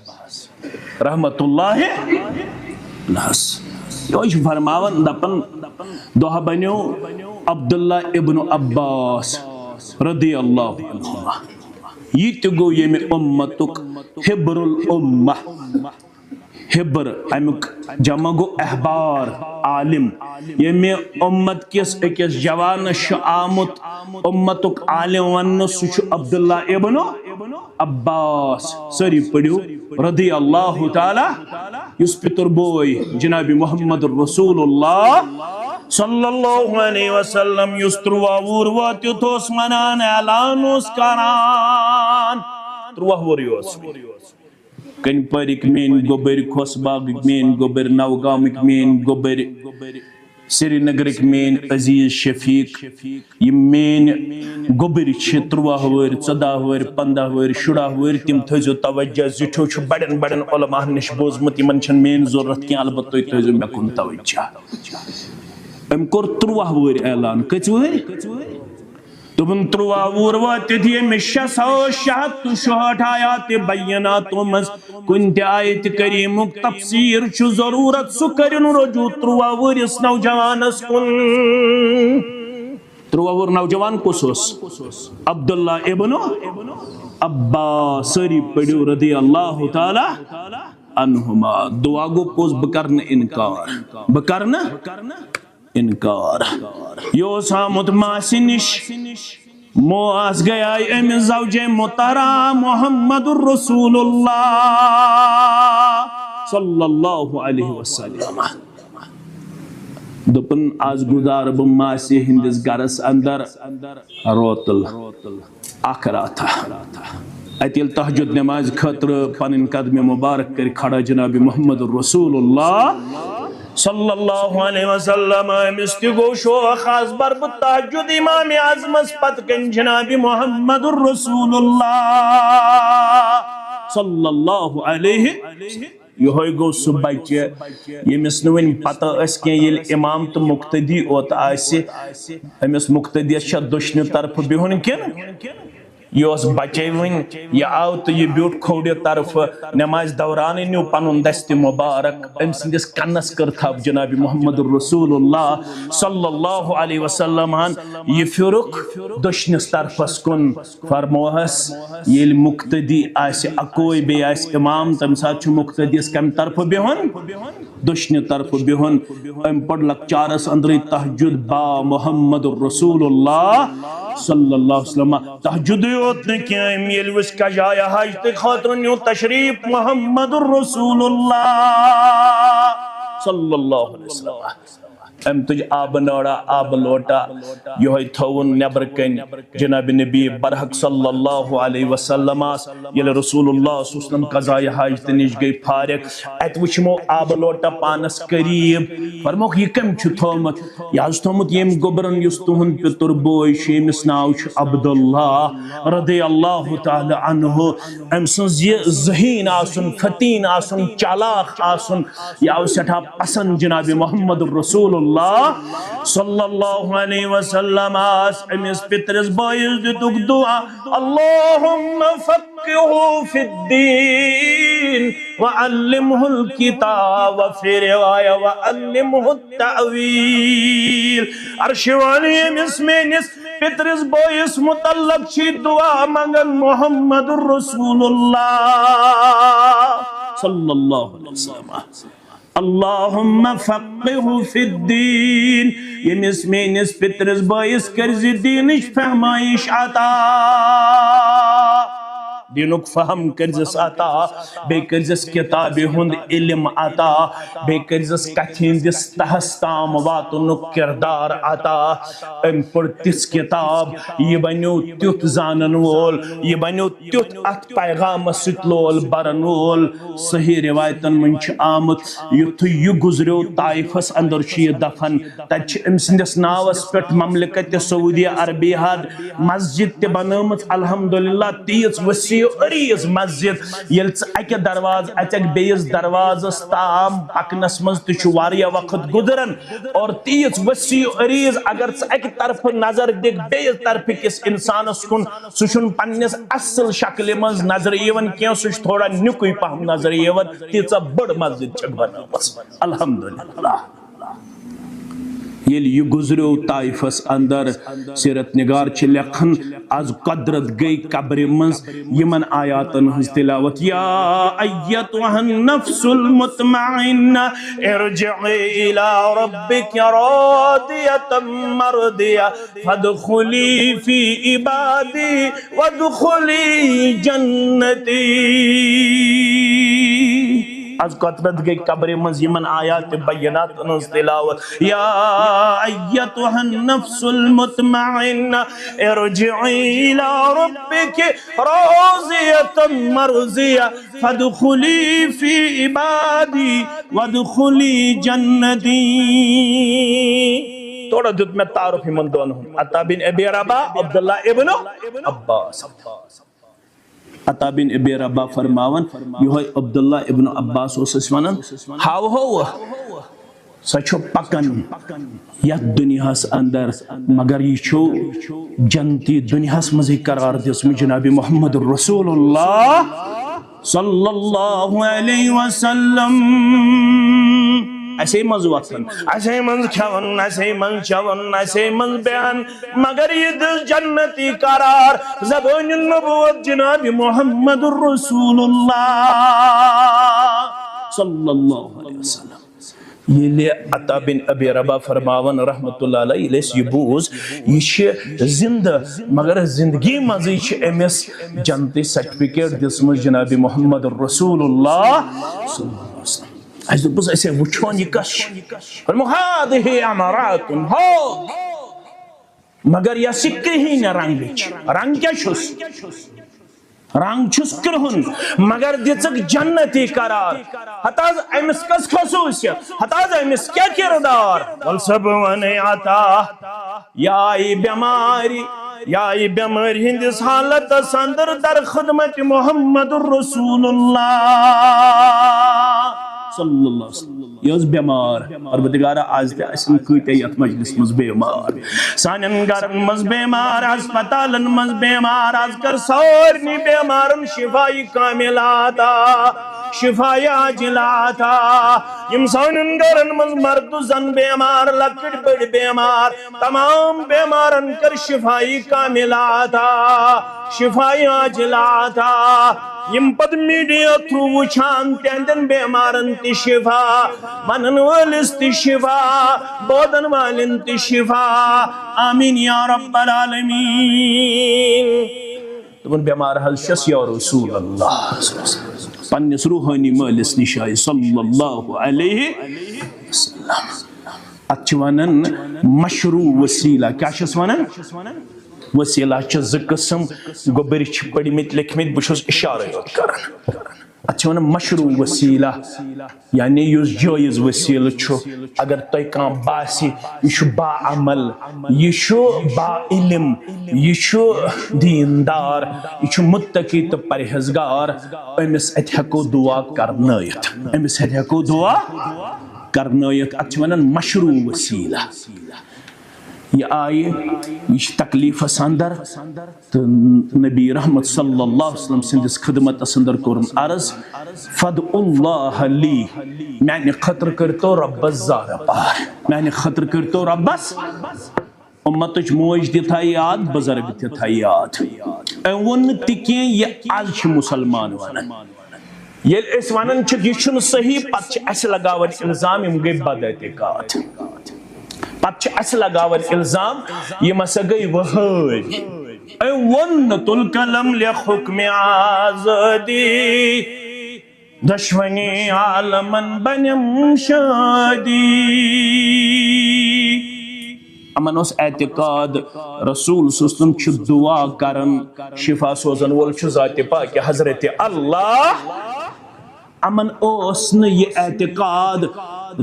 رحمت اللہ علیہس۔ یہِ چھُ فرماوان، دپان، دۄہ بنیو عبداللہ ابن عباس، رضی اللہ عنہما۔ یہِ تہِ گوٚو ییٚمہِ اُمتُک حبر الامہ۔ حبر، اَمیُک جمع گوٚو احبار، عالم۔ ییٚمہِ اُمت کِس أکِس جوانس چھُ آمُت اُمتُک عالم وننہٕ، سُہ چھُ عبداللہ ابن عباس۔ سٲری پٔرِو، رضی اللہ تعالیٰ، یُس پِتُر بوے جناب محمد رسول اللہ صلی اللہ علیہ وسلم، یُس تُرٛواہ وُہُر وٲتِتھ اوس ونان، اعلان اوس کران، تُرٛواہ وُہُر اوس۔ کنہِ پورٕکۍ میٲنۍ گوٚبٕرۍ، خۄش باغٕکۍ میٲنۍ گوٚبٕرۍ، نوگامٕکۍ میٲنۍ گوٚبٕرۍ، سرینگرٕکۍ میٲنۍ عزیز شفیق، یِم میٲنۍ گوٚبٕرۍ چھِ، تُرٛواہ وُہٕرۍ، ژۄداہ وُہٕرۍ، پنٛداہ وُہٕرۍ، شُراہ وُہٕرۍ، تِم تھٲیزیو توجہ، زِٹھیو چھُ بڑٮ۪ن بڑٮ۪ن علماہن نِش بوٗزمُت، یِمن چھَنہٕ میٲنۍ ضروٗرت کینٛہہ، البتہ تُہۍ تھٲیزیو مےٚ کُن توجہ۔ أمۍ کوٚر تُرٛواہ وُہٕرۍ اعلان۔ کٔژِ وُہٕرۍ؟ دوٚپُن، تُرٛواہ وُہُر وٲتِتھ ییٚمِس شےٚ ساس شےٚ ہَتھ تہٕ شُہٲٹھ آیات بیناتو منٛز کُنہِ تہِ آیت کریٖمُک تفسیٖر چھُ ضروٗرت، سُہ کٔرِن رجوع تُرٛواہ وُہرِس نوجوانس کُن۔ تُرٛواہ وُہُر نوجوان کُس اوس؟ عبداللہ ابن عباس۔ سٲری پٔرِو، رضی اللہ تعالیٰ عنہما۔ دعا گوٚو پوٚز، بہٕ کرٕ نہٕ انکار، بہٕ کرٕ نہٕ انکار۔ یہِ اوس آمُت ماسہِ نِش۔ مو آس گٔیے أمِس زوجے مطہرہ محمد رسول اللہ صلی اللہ علیہ وسلم۔ دوٚپُن، از گُزارٕ بہٕ ماسہِ ہٕنٛدِس گرس اندر روتل اکھ راتھا۔ اتہِ ییٚلہِ تہجد نمازِ خٲطرٕ پنٕنۍ قدمِ مبارک کٔرۍ کھڑا جناب محمد رسول اللہ صلی اللہ علیہ وسلم، أمِس تہِ گوٚو شوق، از پرٕ بہٕ تہجد امام اعظمس پتہٕ کنۍ جناب محمد رسول اللہ صلی اللہ علیہ۔ یِہوٚے گوٚو سُہ بچہِ، ییٚمِس نہٕ وۄنۍ پتہ ٲس کینٛہہ، ییٚلہِ امام تہٕ مقتدی اوت آسہِ، أمِس مقتدیَس چھا دٔچھنہِ طرفہٕ بِہُن کِنہٕ؟ یہِ اوس بچے وٕنۍ، یہِ آو تہٕ یہِ بیوٗٹھ کھوورِ طرفہٕ۔ نمازِ دورانٕے نیوٗ پنُن دستِ مبارک، أمۍ سٕنٛدِس کنس کٔر تھپھ جناب محمد رسول اللہ صلی اللہ علیہ وسلم ہن۔ یہِ پھِرُکھ دٔچھنِس طرفس کُن۔ فرموہس، ییٚلہِ مقتدی آسہِ اکوے، بیٚیہِ آسہِ امام، تمہِ ساتہٕ چھُ مقتدیس کمہِ طرفہٕ بِہُن؟ دٔچھنہِ طرفہٕ بِہُن۔ أمۍ پوٚر لۄکچارس أنٛدرٕے تہجد با محمد رسول اللہ صلی اللہ علیہ وسلم۔ تہجدٕے یوت نہٕ کینٛہہ، أمۍ ییٚلہِ وٕچھ قضایہِ حاجتہٕ خٲطرٕ نیوٗ تشریف محمد رسول اللہ صلی اللہ علیہ وسلم۔ أمۍ تُج آبہٕ نٲڑا، آبہٕ لوٹا، یِہوٚے تھووُن نٮ۪برٕ کنۍ جناب نبی برحق صلی اللہ علیہ وسلمس۔ ییٚلہِ رسول اللہ صلی اللہ علیہ وسلم قضایہِ حاجتہٕ نِش گٔے فارغ، اتہِ وٕچھ یِمو آبہٕ لوٹا پانس قریب۔ فرموکھ، یہِ کٔمۍ چھُ تھوومُت؟ یہِ حظ تھوومُت ییٚمۍ گوٚبرن، یُس تُہُنٛد پِتُر بوے چھُ، ییٚمِس ناو چھُ عبداللہ رضی اللہ تعالیٰ عنہ۔ أمۍ سٕنٛز یہِ ذہین آسُن، فتیٖن آسُن، چالاک آسُن، یہِ آو سٮ۪ٹھاہ پسند جناب محمد رسول اللہ صلی اللہ علیہ وسلم۔ آس أمِس پِترِس بٲیِس دِتُکھ دُعا، اللہم فقہہ فی الدین وعلمہ الکتاب، وفی روایہ وعلمہ التأویل۔ عرش والے، أمِس میٲنِس پِترِس بٲیِس متعلق چھِ دُعا منٛگان محمد رسول اللہ صلی اللہ علیہ وسلم۔ اللہم فقہہ فی الدین، ییٚمِس میٲنِس پِترِس بٲیِس کٔرزِ دیٖنٕچ فہمٲیِش عطا۔ دیٖنُک فہم کٔرزِس عطا، بیٚیہِ کٔرزِس کِتابہِ ہُنٛد علم عطا، بیٚیہِ کٔرزِس کتھِ ہٕنٛدِس تہس تام واتنُک کردار عطا۔ أمۍ پٔر تِژھ کِتاب، یہِ بنیو تیُتھ زانن وول، یہِ بنیو تیُتھ اتھ پیغامس سۭتۍ لول برن وول۔ صحیح روایتن منٛز چھُ آمُت، یُتھُے یہِ گُزریو طائفس اندر چھُ یہِ دفن، تتہِ چھِ أمۍ سٕنٛدِس ناوس پٮ۪ٹھ مملکت سعودی عربی ہن مسجد تہِ بنٲومٕژ، الحمدللہ، تیٖژ وسیع عریض مسجد۔ ییٚلہِ ژٕ اکہِ دروازٕ اژکھ بیٚیِس دروازس تام پکنس منٛز تہِ چھُ واریاہ وقت گُزران، اور تیٖژ وسیع عریض، اگر ژٕ اکہِ طرفہٕ نظر دِکھ بیٚیِس طرفہٕ کِس انسانس کُن، سُہ چھُنہٕ پننِس اصل شکلہِ منٛز نظرِ یِوان کینٛہہ، سُہ چھُ تھوڑا نیُکُے پہم نظرِ یِوان، تیٖژاہ بٔڑ مسجد چھکھ بنٲومٕژ۔ الحمدللہ۔ ییٚلہِ یہِ گُزریو طائفس اندر، سیرت نگار چھِ لیکھان، از قدرت گٔے قبرِ منٛز یِمن آیاتن ہٕنٛز تلاوت، یا ایتها النفس المطمئنة ارجعی الی ربک راضیة مرضیة فادخلی فی عبادی وادخلی جنتی۔ از قدرت گٔے قبرِ منٛز یِمن آیات بیناتن ہٕنٛز تلاوت، یا ایتها النفس المطمئنة ارجعی الی ربک راضیة مرضیة فادخلی فی عبادی وادخلی جنتی۔ تھوڑا دیُت مےٚ تعارُف یِمن دۄن ہُنٛد، عطا بن ابی رباح، عبداللہ ابن عباس۔ عطا بن ابی رباح فرماوان، یہوے عبداللہ ابن عباس اوس اسہِ ونان، ہاوہو سۄ چھو پکان یتھ دنیاہس اندر، مگر یہ چھو جنتی دنیاہس منٛزٕے قرار دِژمٕژ جناب محمد رسول اللہ صلی اللہ علیہ وسلم۔ اسے منٛز وۄتھان، اسے منٛز کھٮ۪وان، اسے منٛز چٮ۪وان، اسے منٛز بیہان، مگر یہ دِژ جنتی قرار زبان نبوت جناب محمد رسول اللہ صلی اللہ علیہ وسلم۔ ییٚلہِ عطا بن ابی رباح فرماوان رحمت اللہ علیہ، ییٚلہِ اَسہِ یہِ بوٗز، یہِ چھِ زِندٕ، مگر زندگی منٛزٕے چھِ أمِس جنتٕچ سرٹیفکیٹ دِژمٕژ جناب محمد رسول اللہ صلی اللہ علیہ وسلم۔ اَسہِ دوٚپُس، أسۍ ہے وٕچھون یہِ کَس چھِ۔ فرموو، هذه أمارات، ہو۔ مگر یۄس یہِ کرٛہِنۍ رنٛگٕچ، رنٛگ کیٛاہ چھُس؟ رنٛگ چھُس کرٛہُن، مگر دِژٕکھ جنتی قرار۔ ہتہٕ حظ أمِس کۄس خصوٗصیت؟ ہتہٕ حظ أمِس کیٛاہ کردار؟ وَلہٕ سا بہٕ وَنَے عطا، یہِ آیہِ بٮ۪مارِ، یہِ آیہِ بٮ۪مٲرۍ ہٕنٛدِس حالتس اندر در خدمت محمد رسول اللہ صلی اللہ علیہ وسلم۔ یہِ ٲس بٮ۪مار۔ پروردگارا، از تہِ آسن کۭتیاہ یتھ مجلس منٛز بٮ۪مار، سانٮ۪ن گرن منٛز بٮ۪مار، ہسپتالن منٛز بٮ۪مار، از کر سارنٕے بٮ۪مارن شفایہِ کاملہ عطا، شفایہِ عاجلہ عطا۔ یِم سانٮ۪ن گرن منٛز مرد زن بٮ۪مار، لۄکٕٹۍ بٔڑۍ بٮ۪مار، تمام بٮ۪مارن کر شفایہِ کاملہ عطا، شفایہِ عاجلہ عطا۔ یِم پتہٕ میڈیا تھرو وٕچھان، تِہنٛدٮ۪ن بٮ۪مارن تہِ شفا، ونن وٲلِس تہِ شفا، بوزن والٮ۪ن تہِ شفا۔ آمین یا رب العالمین۔ دوٚپُن، بٮ۪مار حظ چھَس یا رسول اللہ۔ پننِس روحٲنی مٲلِس نِش آیہِ صلی اللہ علیہ وسلم۔ اتھ چھِ ونان مشروع وسیلہ۔ کیٛاہ چھِس ونان؟ وسیلہ چھِ زٕ قٕسم، گوٚبرۍ چھِ پٔرمٕتۍ لیکھمٕتۍ، بہٕ چھُس اشارے یوت کران۔ اتھ چھِ ونان مشروع وسیلہ، یعنی یُس جٲیز وسیلہٕ چھُ۔ اگر تۄہہِ کانٛہہ باسہِ، یہِ چھُ باعمل، یہِ چھُ باعلم، یہِ چھُ دیندار، یہِ چھُ متقی تہٕ پرہیزگار، أمِس اتھِ ہٮ۪کو دعا کرنٲیِتھ، أمِس اتھِ ہٮ۪کو دعا کرنٲیِتھ۔ اتھ چھِ ونان مشروع وسیلہ۔ یہِ آیہِ، یہِ چھِ تکلیفس اندر، تہٕ نبی رحمت صلی اللہ علیہ وسلم سٕنٛدِس خدمتس اندر کوٚرُن عرض، فد اللہ لی، میانہِ خٲطرٕ کٔرۍتو رۄبس زارٕ پار، میانہِ خٲطرٕ کٔرۍتو رۄبس۔ امتٕچ موج تہِ تھایہِ یاد، بزرگ تہِ تھایہِ یاد۔ أمۍ ووٚن نہٕ تہِ کینٛہہ، یہِ از چھِ مسلمان ونان۔ ییٚلہِ أسۍ ونان چھِ، یہِ چھُنہٕ صحیح، پتہٕ چھِ اسہِ لگاوان الزام، یِم گٔے بد اعتقاد۔ پتہٕ چھِ اسہِ لگاوان الزام، یِم ہسا گٔے وہٲبۍ۔ أمۍ ووٚن نہٕ، تُل قلم لیکھ حکمِ آزٲدی، دۄشوٕنی عالمن بنٮ۪م شٲدی۔ یِمن اوس اعتقاد، رسول صلی اللہ علیہ وسلم چھُ دعا کران، شفا سوزن وول چھُ ذاتِ پاکہِ حضرت اللہ۔ یِمن اوس نہٕ یہِ اعتقاد،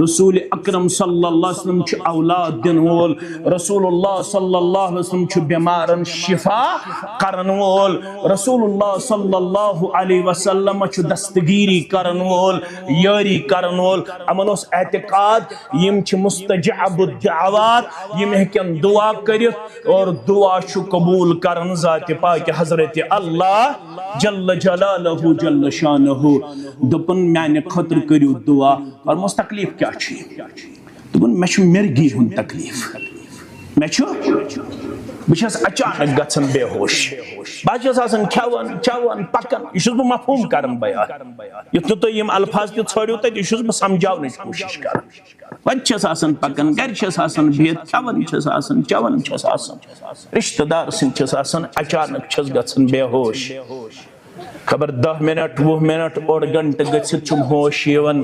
رسول اکرم صلی اللہ علیہ وسلم چھُ اولاد دِنہٕ وول، رسول اللہ صلی اللہ علیہ وسلم چھُ بٮ۪مارن شفا کرن وول، رسول اللہ صلی اللہ علیہ وسلم چھُ دستگیری کرن وول، یٲری کرن وول۔ یِمن اوس اعتقاد، یِم چھِ مستجاب الدعوات، یِم ہیٚکن دعا کٔرِتھ اور دعا چھُ قبول کران ذاتِ پاکہِ حضرت اللہ جل جلالہ جل شانہ۔ دوٚپُن، میانہِ خٲطرٕ کٔرِو دعا۔ فرموس، تکلیف کیٛاہ چھُ؟ دوٚپُن، مےٚ چھُ مرگی ہُنٛد تکلیٖف۔ مےٚ چھُ، بہٕ چھَس اچانک گژھان بے ہوش۔ بہٕ حظ چھَس آسان کھٮ۪وان، چٮ۪وان، پَکان۔ یہِ چھُس بہٕ مفہوٗم کران بیان۔ یُتھ نہٕ تُہۍ یِم الفاظ تہِ ژھٲنٛڈِو تَتہِ، یہِ چھُس بہٕ سمجھاونٕچ کوٗشِش کران۔ وَتہِ چھَس آسان پَکان، گَرِ چھَس آسان بِہِتھ، کھٮ۪وان چھَس آسان، چٮ۪وان چھَس آسان، رِشتہٕ دار سٕنٛدۍ چھَس آسان، اچانک چھَس گژھان بے ہوش۔ خبر دَہ منٹ، وُہ منٹ، اوٚڑ گھنٹہٕ گٔژھِتھ چھُم ہوش یِوان۔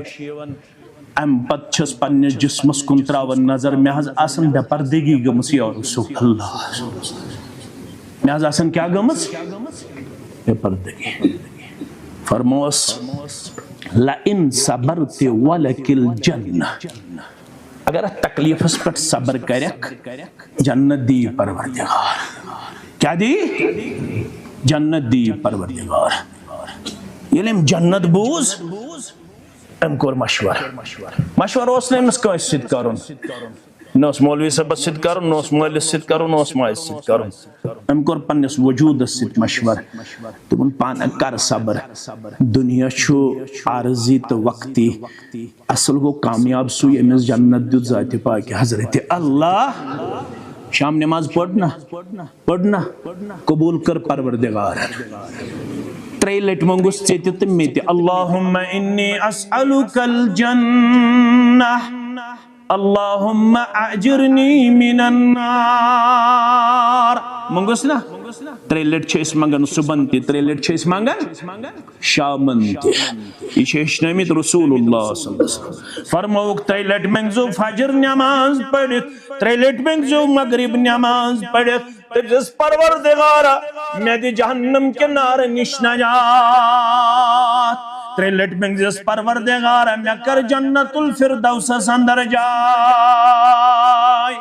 اَمہِ پتہٕ چھَس پننِس جسمس کُن تراوان نظر، مےٚ حظ آسان بے پردگی گٔمٕژ، یا رسول اللہ۔ مےٚ حظ آسان کیٛاہ گٔمٕژ؟ بے پردگی۔ فرموس، "لئن صبرت ولک الجنہ"، اگر اتھ تکلیفس پٮ۪ٹھ صبر کرکھ، جنت دی پروردگار۔ کیٛاہ دی؟ جنت دی پروردگار۔ ییٚلہِ أمۍ جنت بوٗز، أمۍ کوٚر مشورٕ۔ مشورٕ اوس نہٕ أمِس کٲنٛسہِ سۭتۍ کرُن۔ نہ اوس مولوی صٲبس سۭتۍ کرُن، نہ اوس مٲلِس سۭتۍ کرُن، نہ اوس ماجہِ سۭتۍ کرُن۔ أمۍ کوٚر پننِس وجوٗدس سۭتۍ مشورٕ۔ دوٚپُن، "پانہٕ کر صبر۔ دُنیا چھُ عارضی تہٕ وقتی۔ اصل گوٚو کامیاب سُے، ییٚمِس جنت دیُت ذاتِ پاکہِ حضرت اللہ۔" شام نماز پٔر نا؟ پٔر نا؟ قبوٗل کٔر پروردگارن۔ ترٛیٚیہِ لٹہِ مۄنٛگُس ژےٚ تہِ تہٕ مےٚ تہِ، "اللہم انی اسألک الجنہ، اللہم اجرنی من النار۔" مۄنٛگُس نا؟ ترٛیٚیہِ لٹہِ چھِ أسۍ منٛگان صُبحن تہِ، ترٛیٚیہِ لٹہِ چھِ أسۍ منٛگان شامن تہِ۔ یہِ چھِ ہیٚچھنٲومٕتۍ رسول اللہ صلی اللہ علیہ وسلم۔ فرمووُکھ، ترٛیٚیہِ لٹہِ مٔنٛگزیو فجر نماز پٔرِتھ، ترٛیٚیہِ لٹہِ مٔنٛگزیو مغرب نماز پٔرِتھ۔ تٔمۍ دِژ، "پروردگارا، مےٚ دِ جہنم کہِ نارٕ نِش نجات۔" ترٛیٚیہِ لٹہِ مٔنٛگزیس، "پروردگارا، مےٚ کر جنت الفردوسس اندر جاے۔"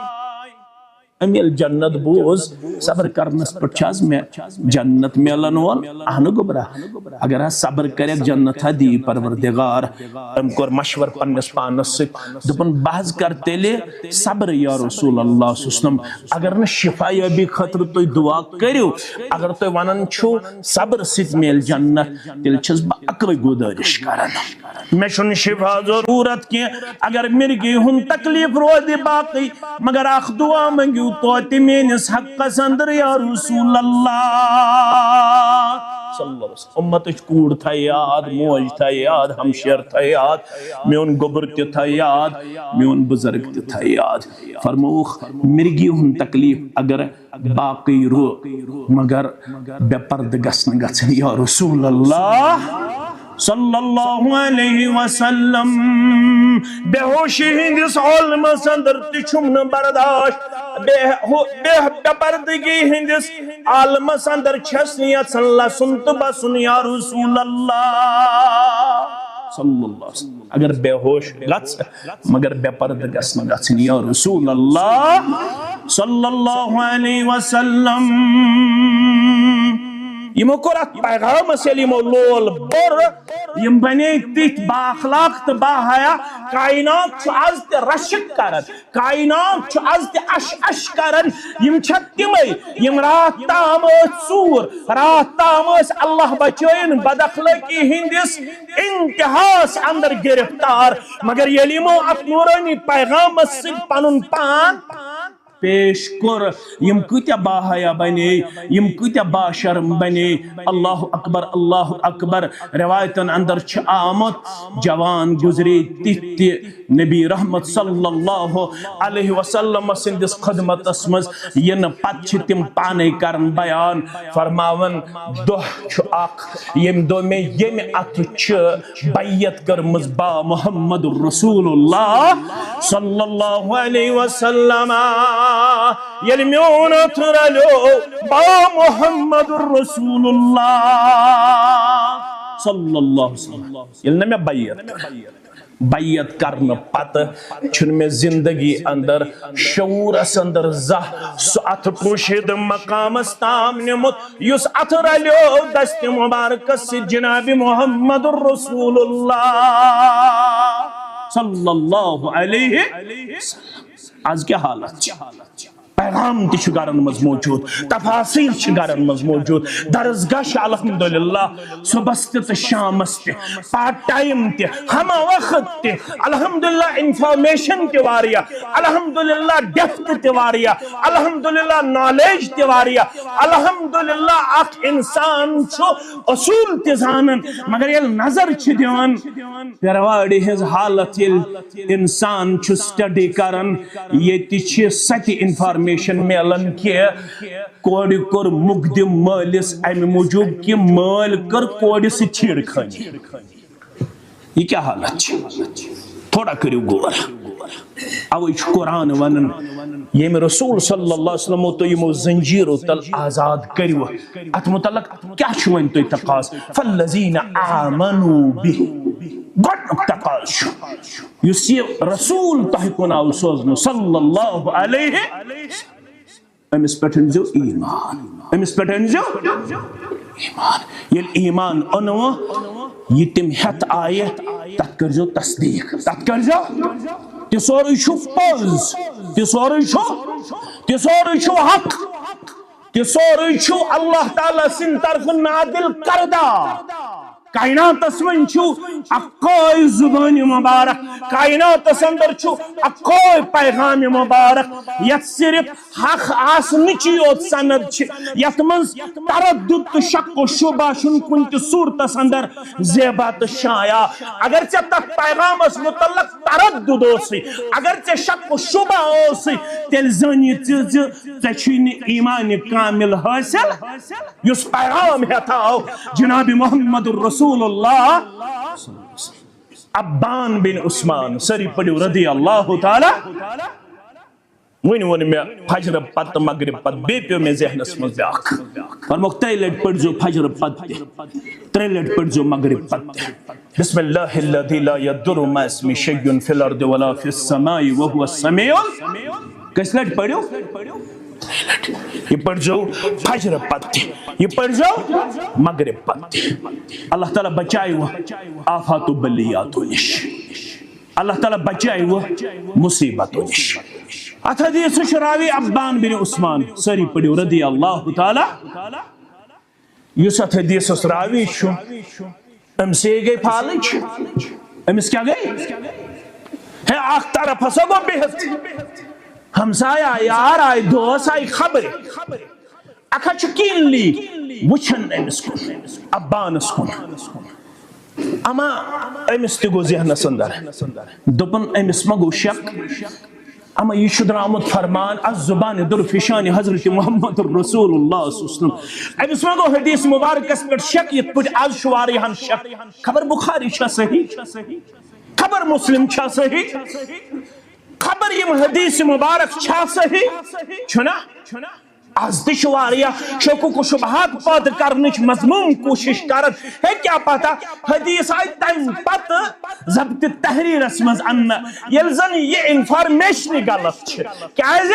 أمۍ ییٚلہِ جنت بوٗز، صبر کرنس پٮ۪ٹھ چھِ حظ مےٚ جنت میلن وول؟ اہنہٕ گوٚبرا، اگر حظ صبر کرکھ، جنت ہا دی پروردگار۔ أمۍ کوٚر مشور پننِس پانس سۭتۍ، دوٚپُن، "بہٕ حظ کرٕ تیٚلہِ صبر یا رسول اللہ صلی اللہ علیہ وسلم۔ اگر نہٕ شفا یٲبی خٲطرٕ تُہۍ دعا کٔرِو، اگر تُہۍ ونان چھِو صبر سۭتۍ میلہِ جنت، تیٚلہِ چھَس بہٕ اَکٕے گُزٲرِش کران۔" مےٚ چھُنہٕ شفا ضروٗرت کینٛہہ۔ اگر مرگی ہُنٛد تکلیف روزِ باقٕے، مگر اکھ دعا مٔنٛگِو توتہِ میٲنِس حقس اندر یا رسول اللہ صلی اللہ علیہ وسلم۔ امتٕچ کوٗر تھایہِ یاد، موج تھایہِ یاد، ہمشیر تھایہِ یاد، میون گوٚبُر تہِ تھایہِ یاد، میون بُزرگ تہِ تھایہِ یاد۔ فرمووُکھ، مرگی ہُنٛد تکلیف اگر باقٕے رو، مگر بے پردٕ گژھنہٕ گژھن یا رسول اللہ صلی اللہ علیہ وسلم۔ بے ہوشی ہٕنٛدِس عالمس اندر تہِ چھُم نہٕ برداشت۔ بے ہو-، بے، بے پردگی ہٕنٛدِس عالمس اندر چھَس نہٕ یژھان لَسُن تہٕ بَسُن یا رسول اللہ صلی اللہ علیہ وسلم۔ اگر بے ہوش گژھ، مگر بے پردٕ گژھ نہٕ گژھٕنۍ یا رسول اللہ صلی اللہ علیہ وسلم۔ یِمو کوٚر اتھ پیغامس ییٚلہِ یِمو لول بوٚر، یِم بنے تِتھۍ با اخلاق تہٕ با حیا۔ کائنات چھُ از تہِ رشک کران، کائنات چھُ از تہِ اش اش کران۔ یِم چھا تِمے یِم راتھ تام ٲسۍ ژوٗر، راتھ تام ٲسۍ اللہ بچٲیِن بد اخلٲقی ہٕنٛدِس انتہاس اندر گرفتار، مگر ییٚلہِ یِمو اتھ نورانی پیغامس سۭتۍ پنُن پان پیش کوٚر، یِم کۭتیاہ باحیا بنے، یِم کۭتیاہ باشرم بنے۔ اللہ اکبر، اللہ اکبر۔ روایتن اندر چھُ آمُت، جوان گزرے تِتھۍ تہِ نبی رحمت صلی اللہ علیہ وسلم سٕنٛدِس خدمتس منٛز یِنہٕ پتہٕ چھِ تِم پانے کران بیان، فرماوان، دۄہ چھُ اکھ، ییٚمہِ دۄہ مےٚ ییٚمہِ اَتھٕ چھِ بیعت کٔرمٕژ با محمد رسول اللہ صلی اللہ علیہ وسلم۔ ییٚلہِ میون اَتھٕ رلیو با محمد رسول اللہ صلی اللہ علیہ وسلم، ییٚلہِ نہٕ مےٚ بیعت کٔر۔ بیعت کرنہٕ پتہٕ چھُنہٕ مےٚ زندگی اندر، شعورس اندر زانٛہہ سُہ اتھٕ کٲشِر مقامس تام نیومُت، یُس اتھٕ رلیو دستِ مبارکس سۭتۍ جناب محمد رسول اللہ صلی اللہ علیہ وسلم۔ از کیٛاہ حالت چھِ؟ پیغام تہِ چھُ گرن منٛز موجود، تفاسیر چھِ گرن منٛز موجود، درسگاہ چھِ الحمدللہ صبحس تہِ تہٕ شامس تہِ، پارٹ ٹائم تہِ، ہمہ وقت تہِ، الحمدللہ انفارمیشن تہِ واریاہ، الحمدللہ ڈیپتھ تہِ واریاہ، الحمدللہ نالیج تہِ واریاہ، الحمدللہ اکھ انسان چھُ اصول تہِ زانان، مگر ییٚلہِ نظر چھِ دِوان پیروٲڑی ہٕنٛز حالت، ییٚلہِ انسان چھُ سٹڈی کران، ییٚتہِ چھِ سۄ تہِ انفارمیشن میلان کہِ کورِ کوٚر مُقدم مٲلِس امہِ موٗجوٗب کہِ مٲلۍ کٔر کورِ سۭتۍ چھیڑخانی۔ یہِ کیٛاہ حالت چھِ؟ تھوڑا کٔرِو غور۔ اوے چھُ قرآن ونان، ییٚمہِ رسول صلی اللہ علیہ وسلمو تُہۍ یِمو زنجیرو تل آزاد کٔرِو، اتھ متعلق کیٛاہ چھُ وۄنۍ تُہۍ تقاضہٕ؟ فالذین آمنوا به۔ گۄڈٕنیُک تقاضہٕ چھُ، یُس یہِ رسول تۄہہِ کُن آو سوزنہٕ صلی اللہ علیہ، أمِس پٮ۪ٹھ أنۍزیو ایمان، أمِس پٮ۪ٹھ أنۍزیو ایمان۔ ییٚلہِ ایمان اوٚنوٕ، یہِ تِم ہٮ۪تھ آیہِ، تَتھ کٔرۍزیو تصدیٖق، تَتھ کٔرۍزیو، تہِ سورُے چھُ پوٚز، تہِ سورُے چھُ، تہِ سورُے چھُ حق، تہِ سورُے چھُ اللہ تعالیٰ سٕنٛدِ طرفہٕ نازل کردہ۔ کائناتس منٛز چھُ اکوے زبان مبارک، کائناتس اندر چھُ اکوے پیغام مبارک، یتھ صرف حق آسنٕچی یوت سند چھِ، یتھ منٛز تردد تہٕ شک و شبہ چھُنہٕ کُنہِ تہِ صورتس اندر زیبا تہٕ شایع۔ اگر ژےٚ تتھ پیغامس متعلق تردد اوسُے، اگر ژےٚ شک و شبہ اوسُے، تیٚلہِ زٲنۍ یہِ ژٕ زِ ژےٚ چھُے نہٕ ایمان کامل حٲصِل، یُس پیغام ہٮ۪تھ آو جناب محمد رسول اللہ۔ ابان بن عثمان، سٲری پٔرِو رضی اللہ تعالیٰ۔ وۄنۍ ووٚن مےٚ فجر پتہٕ مغرب پتہٕ، بیٚیہِ پیوٚو مےٚ ذہنس منٛز بیٛاکھ۔ فرمووُکھ، ترٛیہِ لٹہِ پٔرۍزیو فجر پتہٕ تہِ، ترٛیہِ لٹہِ پٔرۍزیو مغرب پتہٕ تہِ۔ بسم اللہ الذی لا یضر مع اسمہ شیء فی الارض ولا فی السماء وہو السمیع ال-، کٔژِ لٹہِ پٔرِو؟ ترٛیہِ لٹہِ۔ یہِ پٔرۍزیو فجر پتہٕ تہِ، یہِ پٔرۍزیو مغرب پتہٕ تہِ۔ اللہ تعالیٰ بچایہِ وۄنۍ آفات و بلیاتو نِش۔ اللہ تعالیٰ بچایہِ وۄنۍ مصیبتو نِش۔ اتھ حدیثس چھُ راوی ابان بن عثمان، سٲری پٔرِو رضی اللہ تعالیٰ۔ یُس اتھ حدیثس راوی چھُ، أمۍ سٕے گٔے فالٕج۔ أمِس کیٛاہ گٔے؟ ہے، اکھ طرف ہسا گوٚو بِہِتھ۔ ہمسایہِ آیہِ، یار آیہِ، دوس آیہِ، خبرِ۔ اکھ ہا چھُ کینلی وٕچھان أمِس کُن، ابانس کُن۔ اما أمِس تہِ گوٚو ذہنس اندر، دوٚپُن، أمِس ما گوٚو شک؟ اما یہِ چھُ درامُت فرمان از زبان درفشان حضرت محمد رسول اللہ صلی اللہ علیہ وسلم۔ أمِس ما گوٚو حدیث مبارکس پٮ۪ٹھ شک، یِتھ پٲٹھۍ از چھُ واریاہن شک؟ خبر بخاری چھا صحیح؟ خبر مسلم چھا صحیح؟ خبر یِم حدیث مبارک چھا صحیح؟ چھُنہ؟ از تہِ چھِ واریاہ شکوک و شبہات پٲدٕ کرنٕچ مذموم کوٗشش کران۔ ہے، کیٛاہ پتہ، حدیث آیہِ تمہِ پتہٕ ضبط تحریرس منٛز اننہٕ، ییٚلہِ زن یہِ انفارمیشنٕے غلط چھِ۔ کیٛازِ؟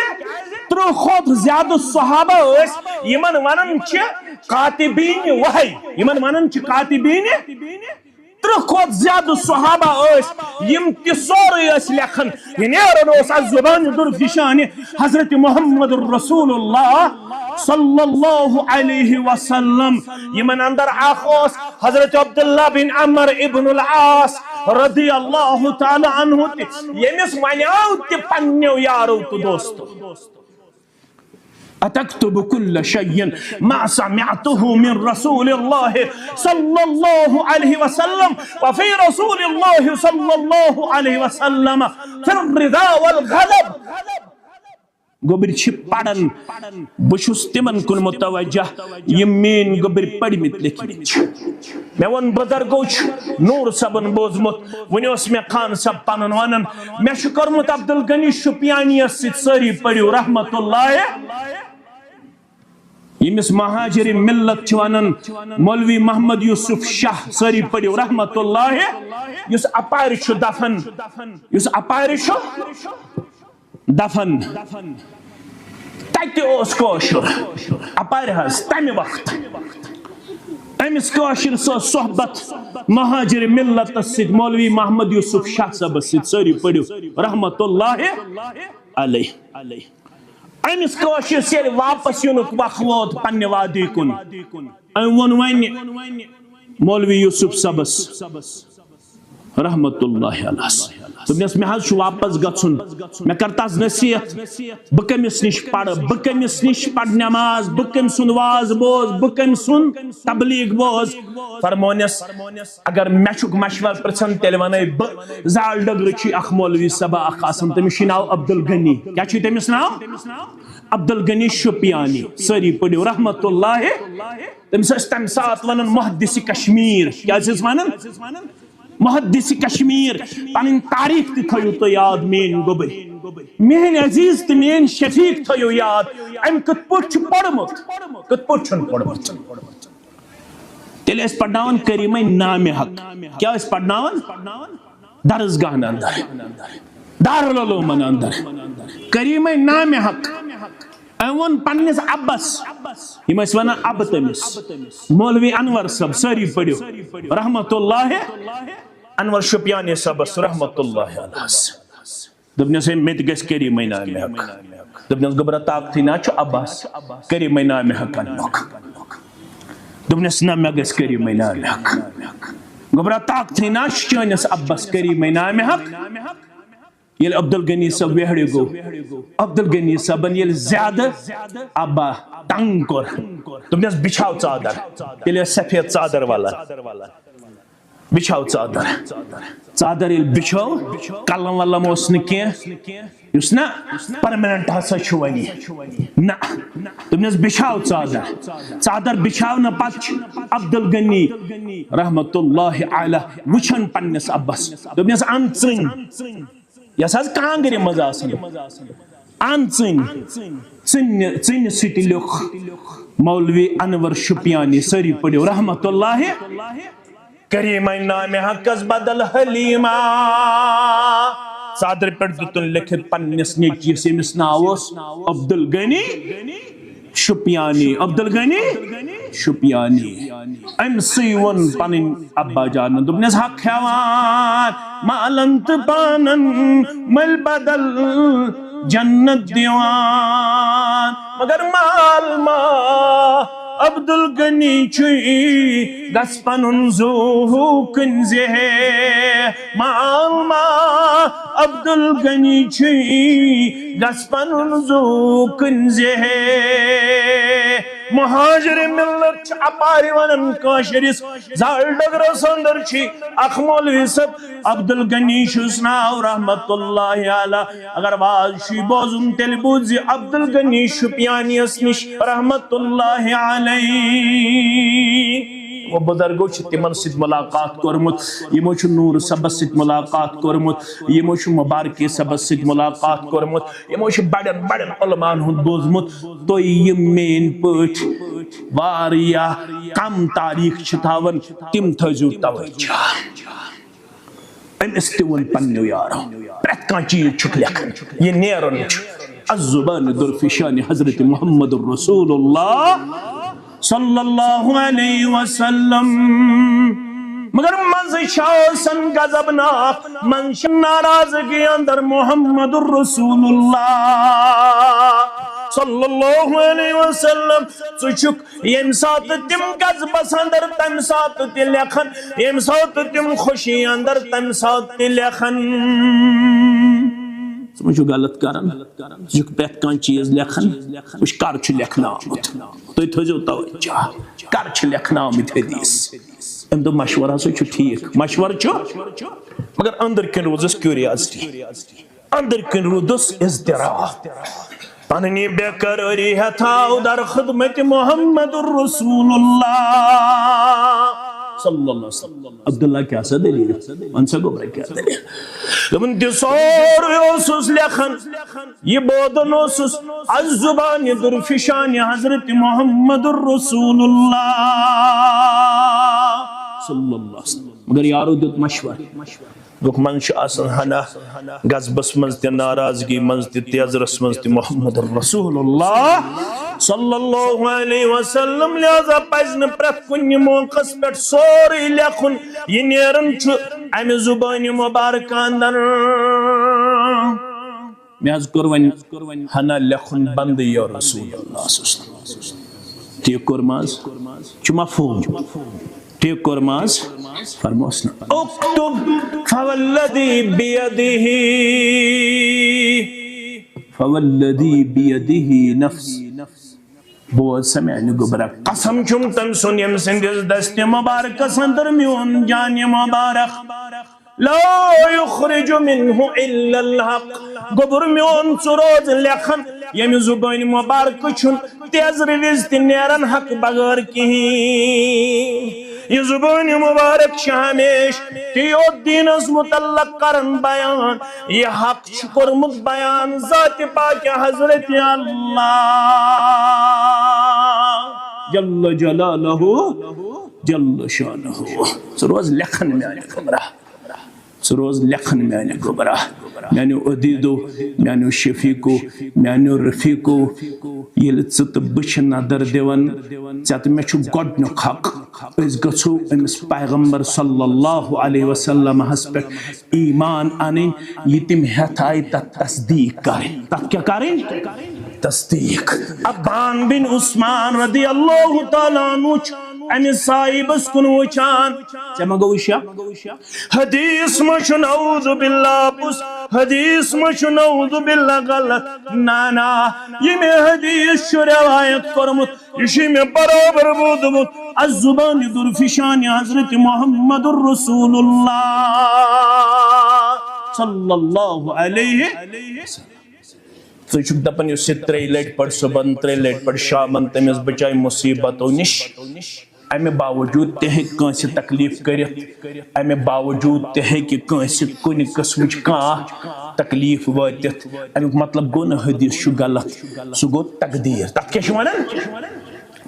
ترٕٛہ کھۄتہٕ زیادٕ صحابہ ٲسۍ، یِمن ونان چھِ کاتبین وحی، یِمن ونان چھِ کاتبین۔ ترٕٛہ کھۄتہٕ زیادٕ صحابہ ٲسۍ، یِم تہِ سورُے ٲسۍ لیکھان۔ یہِ نیران اوس از زبان درفشانہِ حضرت محمد رسول اللہ صلی اللہ علیہ وسلم۔ یِمن اندر اکھ اوس حضرت عبداللہ بن عمر ابن العاص رضی اللہ تعالیٰ عنہ تہِ، ییٚمِس ونیو تہِ پننیو یارو تہٕ دوستو۔ أتكتب كل شيء ما سمعته من رسول الله صلى الله عليه وسلم وفي رسول الله صلى الله عليه وسلم في الرضا والغضب۔ گوٚبرۍ چھِ پران، بہٕ چھُس تِمن کُن متوجہ، یِم میٲنۍ گوٚبرۍ پٔرمٕتۍ لیکھمٕتۍ چھِ۔ مےٚ ووٚن، بُزرگو چھُ نوٗر صٲبُن بوٗزمُت۔ وۄنۍ اوس مےٚ خان صٲب پنُن ونان، مےٚ چھُ کوٚرمُت عبدالغنی شُپیانیَس سۭتۍ، سٲری پٔرِو رحمت اللہ۔ ییٚمِس مہاجر ملت چھِ ونان، مولوی محمد یوسف شاہ، سٲری پٔرِو رحمت اللہ، یُس اپارِ چھُ دفن، یُس اپارِ چھُ دفن۔ تتہِ اوس کٲشُر، اپارِ حظ، تمہِ وقتہٕ۔ أمِس کٲشِر سٕنٛز صحبت مہاجر ملتس سۭتۍ، مولوی محمد یوسف شاہ صٲبس سۭتۍ، سٲری پٔرِو رحمت اللہ علیہ۔ أمِس کٲشرِس ییٚلہِ واپس یِنُک وق ووت پننہِ وادی کُن، أمۍ ووٚن وۄنۍ مولوی یوسف صٲبس، رحمت اللہ علیہ۔ دوٚپنس، مےٚ حظ چھُ واپس گژھُن، مےٚ کر تس نصیحت، بہٕ کٔمِس نِش پرٕ، بہٕ کٔمِس نِش پرٕ نماز، بہٕ کٔمۍ سُنٛد واز بوز، بہٕ کٔمۍ سُنٛد تبلیغ بوز؟ فرمونس، اگر مےٚ چھُکھ مشورٕ پرژھان، تیٚلہِ ونے بہٕ، زال ڈگرٕ چھُ اکھ مولوی صٲبا اکھ آسان، تٔمِس چھُ ناو عبدالغنی۔ کیٛاہ چھُ تٔمِس ناو؟ عبدالغنی شُپیانی۔ سٲری پٔرِو رحمت اللہ۔ تٔمِس ٲسۍ تَمہِ ساتہٕ وَنان محدث کشمیر۔ کیٛاہ ٲسِس وَنان؟ محدث کشمیر۔ پَنٕنۍ تاریخ تہِ تھٲیِو تُہۍ یاد، میٲنۍ گوٚبٕرۍ، میٲنۍ عزیز تہٕ میٲنۍ شفیق تھٲیِو یاد۔ أمۍ کِتھ پٲٹھۍ چھُ پوٚرمُت، کِتھ پٲٹھۍ چھُنہٕ پوٚرمُت۔ تیٚلہِ ٲسۍ پرناوان کریٖمے نامِ حق۔ کیٛاہ ٲسۍ پرناوان؟ درسگاہن اندر، دارالعلومن اندر۔ کریٖمے نامِ حق۔ أمۍ ووٚن پننِس ابس، یِم ٲسۍ ونان ابہٕ تٔمِس، مولوی انور صٲب، سٲری پٔرِو، رحمت اللہ، انور شُپیانی صٲبس، رحمت اللہ علیہس۔ دوٚپنس، ہے، مےٚ تہِ گژھِ کریٖمے نامِ حق۔ دوٚپنس، گوٚبرا، طاقتھٕے نہ چھُ ابس کریٖمے نامِ حق اننُک۔ دوٚپنس، نہ، مےٚ گژھِ کریٖمے نامِ حق۔ گوٚبرا، طاقتھٕے نہ چھُ چٲنِس ابس کریٖمے نامِ حق۔ ییٚلہِ عبدالغنی صٲب ویہرِ گوٚو، عبدالغنی صٲبن ییٚلہِ زیادٕ ابا تنگ کوٚر، دوٚپنس، بِچھاو ژادر۔ تیٚلہِ ٲس سفید ژادر والان۔ بِچھاو ژادر۔ ژادر ییٚلہِ بِچھٲو، قلم ولم اوس نہٕ کینٛہہ، یُس نہ پرماننٹ ہسا چھُ وۄنۍ۔ نہ، دوٚپنس، بِچھاو ژادر۔ ژادر بِچھاونہٕ پتہٕ چھُ عبدالغنی رحمت اللہ علیہ وٕچھان پننِس ابس۔ دوٚپنس، ان ژٕنۍ۔ یۄس حظ کانٛگرِ منٛز آسان۔ ان ژٕنۍ، ژٕنہِ، ژٕنہِ سۭتۍ لیوٚکھ مولوی انور شُپیانی، سٲری پٔرِو، رحمت اللہ، کریٖمے نامِ حقس بدل حلیمہ۔ ژادرِ پٮ۪ٹھ دیُتُن لیکھِتھ پننِس نیٚچوِس، ییٚمِس ناو اوس عبدالغنی شُپیانی، عبدالغنی شُپیانی۔ أمۍ سٕے ووٚن پنٕنۍ ابا جانن، دوٚپنس، حق ہٮ۪وان مالن تہٕ پانن، مٔلۍ بدل جنت دِوان۔ مگر مال ما عبدالغنی چھُے، گژھ پنُن زُو کٕنزِ ہے۔ مال ما عبدالغنی چھُے، گژھ پنُن زُو کٕنزِ ہے۔ مہاجر ملت چھِ اپارِ ونان کٲشرِس، زال ڈگرس اندر چھِ اکھ مولوی صٲب، عبدالغنی چھُس ناو، رحمت اللہ علیہ۔ اگر واز چھُے بوزُن، تیٚلہِ بوٗزِ عبدالغنی شُپیانیس نِش، رحمت اللہ علیہ۔ یِمو بُزرگو چھُ تِمن سۭتۍ مُلاقات کوٚرمُت، یِمو چھُ نوٗر صٲبس سۭتۍ مُلاقات کوٚرمُت، یِمو چھُ مُبارکی صٲبس سۭتۍ مُلاقات کوٚرمُت، یِمو چھُ بڑٮ۪ن بڑٮ۪ن علماہن ہُنٛد بوٗزمُت۔ تُہۍ یِم میٲنۍ پٲٹھۍ واریاہ کم تاریخ چھِ تھاوان، تِم تھٲیزیو توجہ۔ أمِس تہِ ووٚن پننیو یارو، پرٛٮ۪تھ کانٛہہ چیٖز چھُکھ لیکھان، یہِ نیران چھُ۔ الزبان درفشان حضرت محمد رسول اللہ صلی اللہ علیہ وسلم۔ مگر منٛزٕ چھِ آسان غضبناک، منٛزٕ چھِ ناراضگی اندر محمد رسول اللہ صلی اللہ علیہ وسلم۔ ژٕ چھُکھ ییٚمہِ ساتہٕ تِم غضبس اندر، تمہِ ساتہٕ تہِ لیکھان، ییٚمہِ ساتہٕ تِم خوشی اندر، تمہِ ساتہٕ تہِ لیکھان۔ ژٕ ما چھُکھ غلط کران؟ ژٕ چھُکھ پرٛٮ۪تھ کانٛہہ چیٖز لیکھان۔ وٕچھ، کر چھُ لیکھنہٕ آمُت؟ تُہۍ تھٲیزیو توجہ، کر چھِ لیکھنہٕ آمٕتۍ حدیث؟ أمۍ دوٚپ، مشورٕ ہسا چھُ ٹھیٖک، مشورٕ چھُ، مگر أنٛدٕرۍ کِنۍ روٗزٕس curiosity۔ أنٛدٕرۍ کِنۍ روٗدُس اضطراب۔ پنٕنۍ یہِ بے قرٲری ہٮ۪تھ آو در خدمت محمد رسول اللہ صلی اللہ علیہ وسلم۔ عبداللہ، کیٛاہ سا دٔلیٖل؟ وَن سا گوٚبرا، کیٛاہ دٔلیٖل؟ دوٚپُن، تہِ سورُے اوسُس لیکھان، یہِ بوزان اوسُس، از زبانہِ درفشانہِ حضرت محمد رسول اللہ صلی اللہ علیہ وسلم۔ مگر یارو دیُت مشورٕ۔ دوٚپُکھ، منٛز چھُ آسان ہنا غضبس منٛز تہِ، ناراضگی منٛز تہِ، تیزرس منٛز تہِ محمد رسول اللہ صلی اللہ علیہ وسلم۔ لہذا پزِ نہٕ پرٛٮ۪تھ کُنہِ موقعس پٮ۪ٹھ سورُے لیکھُن، یہِ نیران چھُ امہِ زبانہِ مبارکہ اندر۔ مےٚ حظ کوٚر وۄنۍ ہنا لیکھُن بنٛدٕے یا رسول اللہ صلی اللہ علیہ وسلم۔ ٹھیٖک کوٚر ما حظ؟ چھُ مفہوٗم؟ ٹھیٖک کوٚر ما حظ؟ فرموس نہ۔ اکتب فوالذی بیدہ، فوالذی بیدہ نفس۔ بوز سا میانہِ گوٚبرا، قسم چھُم تٔمۍ سُنٛد ییٚمہِ سٕنٛدِس دستِ مبارکس اندر میون جانِ مبارک۔ لا یخرج منہ الا الحق۔ گوٚبُر میون، ژٕ روز لیکھان، ییٚمہِ زُبٲنۍ مبارکہٕ چھُنہٕ تیزرٕ وِزِ تہِ نیران حق بغٲر کِہیٖنۍ۔ یہِ زُبٲنۍ مبارک چھِ ہمیشہِ تی یوت دیٖنس متعلق کران بیان، یہِ حق چھُ کوٚرمُت بیان ذاتِ پاکِ حضرت اللہ جل جلالہ، جل شانہ۔ ژٕ روز لیکھان میانہِ گوٚبرا، ژٕ روز لیکھان میانہِ گوٚبرا، میانیو عزیزو، میانیو شفیقو، میانیو رفیقو، ییٚلہِ ژٕ تہٕ بہٕ چھِ نظر دِوان، ژےٚ تہٕ مےٚ چھُ گۄڈٕنیُک حق۔ أسۍ گژھو أمِس پیغمبر صلی اللہ علیہ وسلمس پٮ۪ٹھ ایمان انٕنۍ، یہِ تٔمۍ ہٮ۪تھ آیہِ تتھ تصدیق کرٕنۍ۔ تتھ کیٛاہ کرٕنۍ؟ تصدیق۔ ابان بن عثمان رضی اللہ تعالیٰ عنہ چھُ امہِ صاحبس کُن وٕچھان۔ ژےٚ ما گوٚو شک؟ حدیث ما چھُ نعوذ باللہ پُس؟ حدیث ما چھُ نعوذ باللہ غلط؟ نہ، نہ، یہِ مےٚ حدیث چھُ روایت کوٚرمُت، یہِ چھُ مےٚ برابر بوٗزمُت از زبانِ درفشانِ حضرت محمد رسول اللہ صلی اللہ علیہ وسلم۔ ژٕ چھُکھ دَپان، یُس یہِ ترٛیٚیہِ لَٹہِ پَرِ صُبحن، ترٛیٚیہِ لَٹہِ پَرِ شامَن، تٔمِس بَچایہِ مُصیٖبتو نِش۔ اَمہِ باوجوٗد تہِ ہیٚکہِ کٲنٛسہِ تکلیٖف کٔرِتھ، اَمہِ باوجوٗد تہِ ہیٚکہِ کٲنٛسہِ کُنہِ قٕسمٕچ کانٛہہ تکلیٖف وٲتِتھ۔ اَمیُک مطلب گوٚو نہٕ حدیث چھُ غلط، سُہ گوٚو تقدیٖر۔ تَتھ کیٛاہ چھِ وَنان؟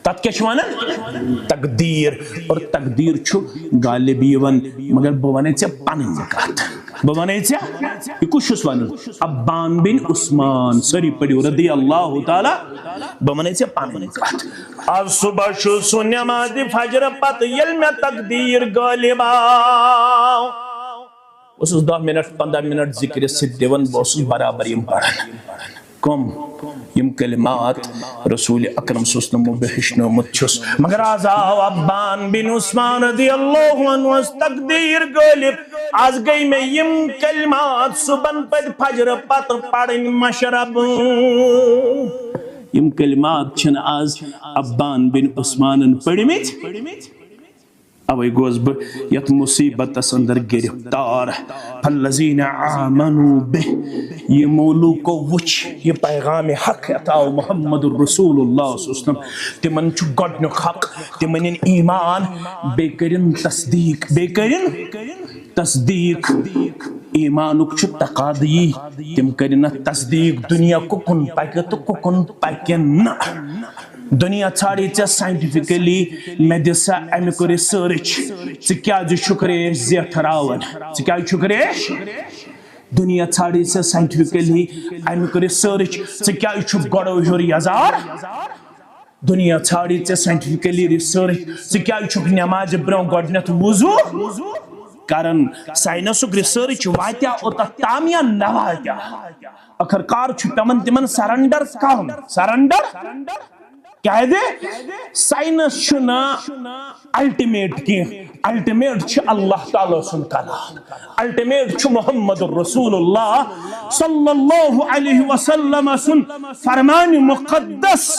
تَتھ کیٛاہ چھِ وَنان؟ تقدیٖر۔ اور تقدیٖر چھُ غالب یِوان، مگر بہٕ وَنَے ژےٚ پَنٕنۍ کَتھ۔ بہٕ وَنَے ژےٚ، یہِ کُس چھُس وَنان؟ ابان بن عثمان، سٲری پٔرِو، رضی اللہ تعالیٰ۔ بہٕ وَنَے ژےٚ پَنٕنۍ کَتھ۔ آز صُبح چھُ سُہ نٮ۪مازِ فجرٕ پَتہٕ، ییٚلہِ مےٚ تقدیٖر غٲلِب آو، اوسُس دَہ مِنَٹ، پنٛداہ مِنَٹ ذِکرِ سۭتۍ دِوان، بہٕ اوسُس برابر یِم پَران۔ کم؟ یِم کلمات رسول اکرم صلی اللہ علیہ وسلمو بہٕ ہیٚچھنومُت چھُس۔ مگر آز آو ابان بن عثمان رضی اللہ عنہس تقدیٖر غٲلِب۔ آز گٔے مےٚ یِم کلمات صُبحن پتہٕ فجرٕ پتہٕ پرٕنۍ مشرب۔ یِم کلمات چھِنہٕ آز ابان بن عثمانن پٔرمٕتۍ۔ اوے گوس بہٕ یتھ مصیبتس اندر گرفتار۔ فالذین آمنوا بہ، یِمو لوٗکو وُچھ یہِ پیغام حق یتھ آو محمد رسول اللہ صلی اللہ علیہ وسلم، تِمن چھُ گۄڈنیُک حق، تِمن یِن ایمان، بیٚیہِ کٔرِن تصدیٖق، بیٚیہِ کٔرِن تصدیٖق۔ ایمانُک چھُ تقاضہٕ یی، تِم کٔرِن اتھ تصدیٖق، دُنیا کُکُن پکہِ تہٕ کُکُن پکہِ نہٕ۔ دُنیا ژھانڈی ژےٚ scientifically، مےٚ دِ سا امیُک research۔ ژٕ کیازِ چھُکھ ریش زیٹھراوان؟ ژٕ کیازِ چھُکھ ریش؟ دُنیا ژھانڈی ژےٚ scientifically امیُک research۔ ژٕ کیازِ چھُکھ گۄڈو ہیوٚر یزار؟ دُنیا ژھانڈی ژےٚ scientifically research۔ ژٕ کیازِ چھُکھ نمازِ برونٛہہ گۄڈٕنیتھ وضو کران؟ Science ُک research واتیا اوٚتتھ تام یا نہ واتیا؟ ٲخٕر کار چھُ پیوان تِمن surrender کرُن۔ Surrender؟ کیازِ؟ Science چھُنہٕ ultimate کینٛہہ، ultimate چھُ اللہ تعالیٰ سُنٛد کلام، ultimate چھُ محمد رسول اللہ صلی اللہ علیہ وسلم سُنٛد فرمان مقدس۔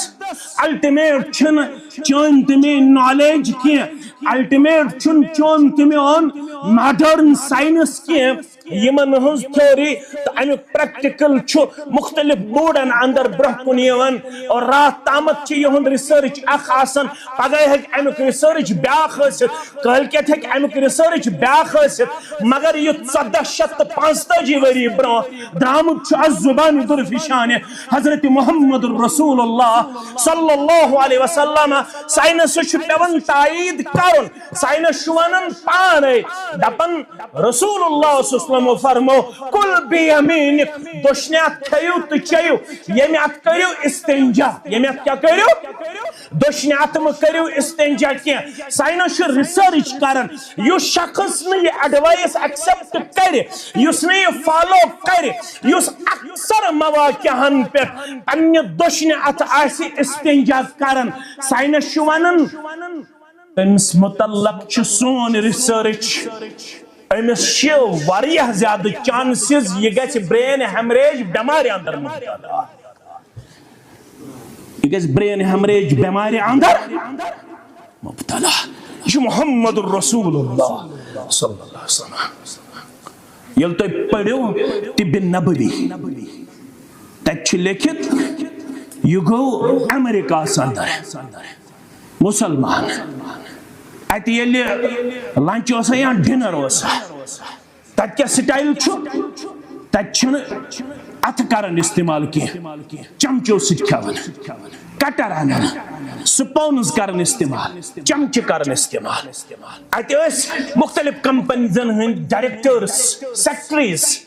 Ultimate چھُنہٕ چٲنۍ تہٕ میٲنۍ knowledge کینٛہہ، ultimate چھُنہٕ چون تہٕ میون modern science کینٛہہ۔ یِمن ہٕنٛز theory تہٕ امیُک practical چھُ مُختٔلِف موڈن اندر برونٛہہ کُن یِوان، اور راتھ تامتھ چھِ یِہُنٛد research اکھ آسان، پگاہ ہیٚکہِ امیُک research بیٛاکھ ٲسِتھ، کٲلۍ کٮ۪تھ ہیٚکہِ امیُک research بیٛاکھ ٲسِتھ، مگر یہِ ژۄدہ شیٚتھ تہٕ پانٛژتٲجی ؤری برونٛہہ درٛامُت چھُ از زبانِ درفشانِ حضرت محمد رسول اللہ صلی اللہ علیہ وسلم۔ Science ُک چھُ پٮ۪وان تایید کرُن، science چھُ ونان پانے، دپان رسول اللہ صلی اللہ علیہ وسلم یِمو فرمو، "کُل بیمینک"، دٔچھنہِ اَتھٕ کھیٚیِو تہٕ چیٚیِو، ییٚمہِ اَتھٕ کٔرِو استنجا۔ ییٚمہِ اَتھٕ کیٛاہ کٔرِو؟ دٔچھنہِ اَتھٕ مہٕ کٔرِو استنجا کینٛہہ۔ ساینس چھُ ریسرچ کران، یُس شخص نہٕ یہِ ایڈوائس ایکسپٹ کرِ، یُس نہٕ یہِ فالو کرِ، یُس اکثر مواقعن پٮ۪ٹھ پننہِ دٔچھنہِ اَتھٕ آسہِ استنجا کران، ساینس چھُ ونان، تٔمِس متعلق چھُ سون ریسرچ، أمِس چھِ واریاہ زیادٕ چانسز یہِ گژھِ برین ہیمریج بٮ۪مارِ اندر مبتلا۔ یہِ گژھِ برین ہیمریج بٮ۪مارِ اندر مبتلا۔ یہِ چھُ محمد رسول اللہ صلی اللہ علیہ وسلم۔ ییٚلہِ تُہۍ پٔرِو طب نبوی، تَتہِ چھُ لیکھِتھ، یہِ گوٚو امریکہس اندر۔ مسلمان۔ اتہِ ییٚلہِ لنچ اوسا یا ڈنر اوسا، تتہِ کیٛاہ سٹایل چھُ؟ تتہِ چھِنہٕ اتھٕ کران استعمال کینٛہہ، چمچو سۭتۍ کھٮ۪وان، کٹر انان، سپونز کران استعمال، چمچہٕ کران استعمال۔ اتہِ ٲسۍ مختلف کمپنیزن ہٕنٛدۍ ڈائریکٹرز، سیکرٹریز،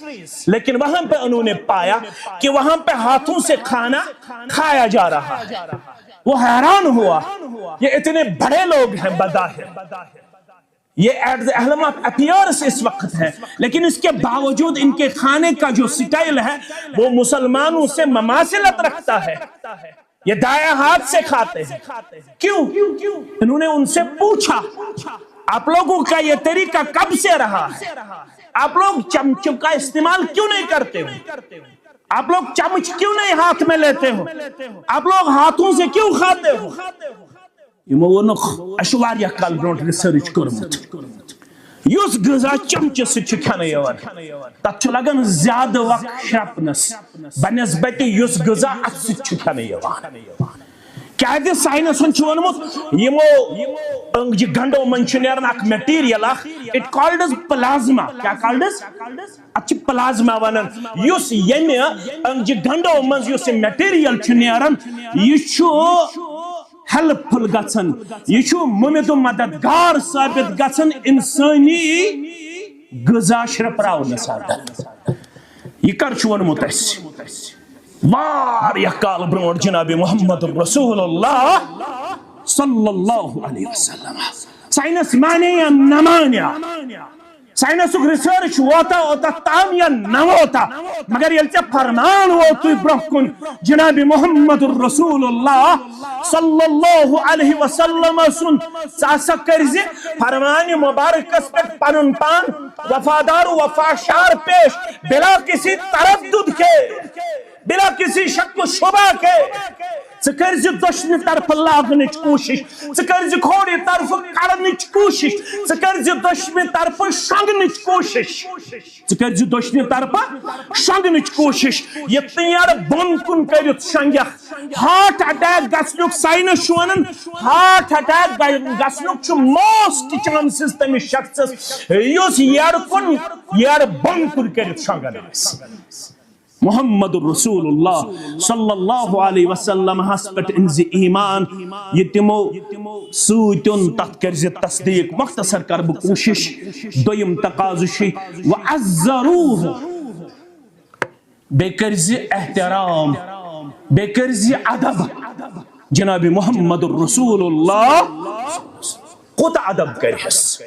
لیکن وہاں پہ انہوں نے پایا کہ وہاں پہ ہاتھوں سے کھانا کھایا جا رہا ہے۔ وہ حیران ہوا، یہ اتنے بڑے لوگ ہیں بظاہر، یہ at the helm of affairs اس وقت ہیں، لیکن اس کے باوجود ان کے کھانے کا جو سٹائل ہے، وہ مسلمانوں سے مماثلت رکھتا ہے۔ یہ دایاں ہاتھ سے کھاتے ہیں۔ کیوں؟ انہوں نے ان سے پوچھا، "آپ لوگوں کا یہ طریقہ کب سے رہا ہے؟ آپ لوگ چمچوں کا استعمال کیوں نہیں کرتے ہو؟ آپ لوگ چمچ کیوں نہیں ہاتھ میں لیتے ہو؟ آپ لوگ ہاتھوں سے کیوں کھاتے ہو؟" یِمو ووٚنُکھ، "اَسہِ چھُ واریاہ کال برونٛٹھ ریسرچ کوٚرمُت، یُس غذا چمچہٕ سۭتۍ چھُ کھٮ۪نہٕ یِوان، تَتھ چھُ لگان زیادٕ وق شرٛپنَس بنسبتِ یُس غذا اَتھٕ سۭتۍ چھُ کھٮ۪نہٕ یِوان۔" کیازِ ساینسن چھُ ووٚنمُت، یِمو أنٛگجہِ گنڈو منٛز چھُ نیران اکھ میٹیریل اکھ، it called as plasma۔ کیٛاہ called as؟ اتھ چھِ پلازما ونان۔ یُس ییٚمہِ أنٛگجہِ گنڈو منٛز یُس یہِ میٹیریل چھُ نیران، یہِ چھُ ہیلپ فل گژھان، یہِ چھُ مُمِد و مددگار ثٲبت گژھان انسٲنی غذا شرپراونس اندر۔ یہِ کر چھُ ووٚنمُت اَسہِ؟ واریاہ کال برونٛٹھ جناب محمد رسول اللہ صلی اللہ علیہ وسلم۔ ساینس مانے یا نہ مانے، ساینسُک ریسرچ ووتا اوتتھ تام یا نہ ووتا، مگر ییٚلہِ ژےٚ فرمان ووتُے برونٛہہ کُن جناب محمد رسول اللہ صلی اللہ علیہ وسلم سُنٛد، ژٕ ہسا کٔرۍ زِ فرمان مبارکس پٮ۪ٹھ پنُن پان وفادار و وفاشار پیش، بلا کسی تردد کے، بلا کسی شک و شبہ کے۔ ژٕ کٔرۍ زِ دٔچھنہِ طرفہٕ لاگنٕچ کوٗشِش، ژٕ کٔرۍ زِ کھوورِ طرفہٕ کڑنٕچ کوٗشِش، ژٕ کٔرۍ زِ دٔچھنہِ طرفہٕ شۄنٛگنٕچ کوٗشِش، ژٕ کٔرۍ زِ دٔچھنہِ طرفہٕ شۄنٛگنٕچ کوٗشِش۔ یہِ تیٖر بۄن کُن کٔرِتھ شۄنٛگٮ۪کھ، ہارٹ اٹیک گژھنُک، ساینس چھُ ونان، ہارٹ اٹیک گژھنُک چھُ موسٹ چانسز تٔمِس شخصس، یُس یٔڑ کُن، یٔڑ بۄن کُن کٔرِتھ شۄنٛگان آسہِ۔ محمد رسول اللہ صلی اللہ علیہ وسلم ہس پٮ۪ٹھ أنۍ زِ ایمان۔ یہِ تِمو سۭتۍ تہٕ تتھ کٔرۍ زِ تصدیق۔ مختصر کرٕ بہٕ کوٗشش۔ دوٚیِم تقاضہٕ چھُ، وعزروہ، بیٚیہِ کٔرۍ زِ احترام، بیٚیہِ کٔرۍ زِ ادب۔ جناب محمد رسول اللہ کوٗتاہ ادب کرِہس۔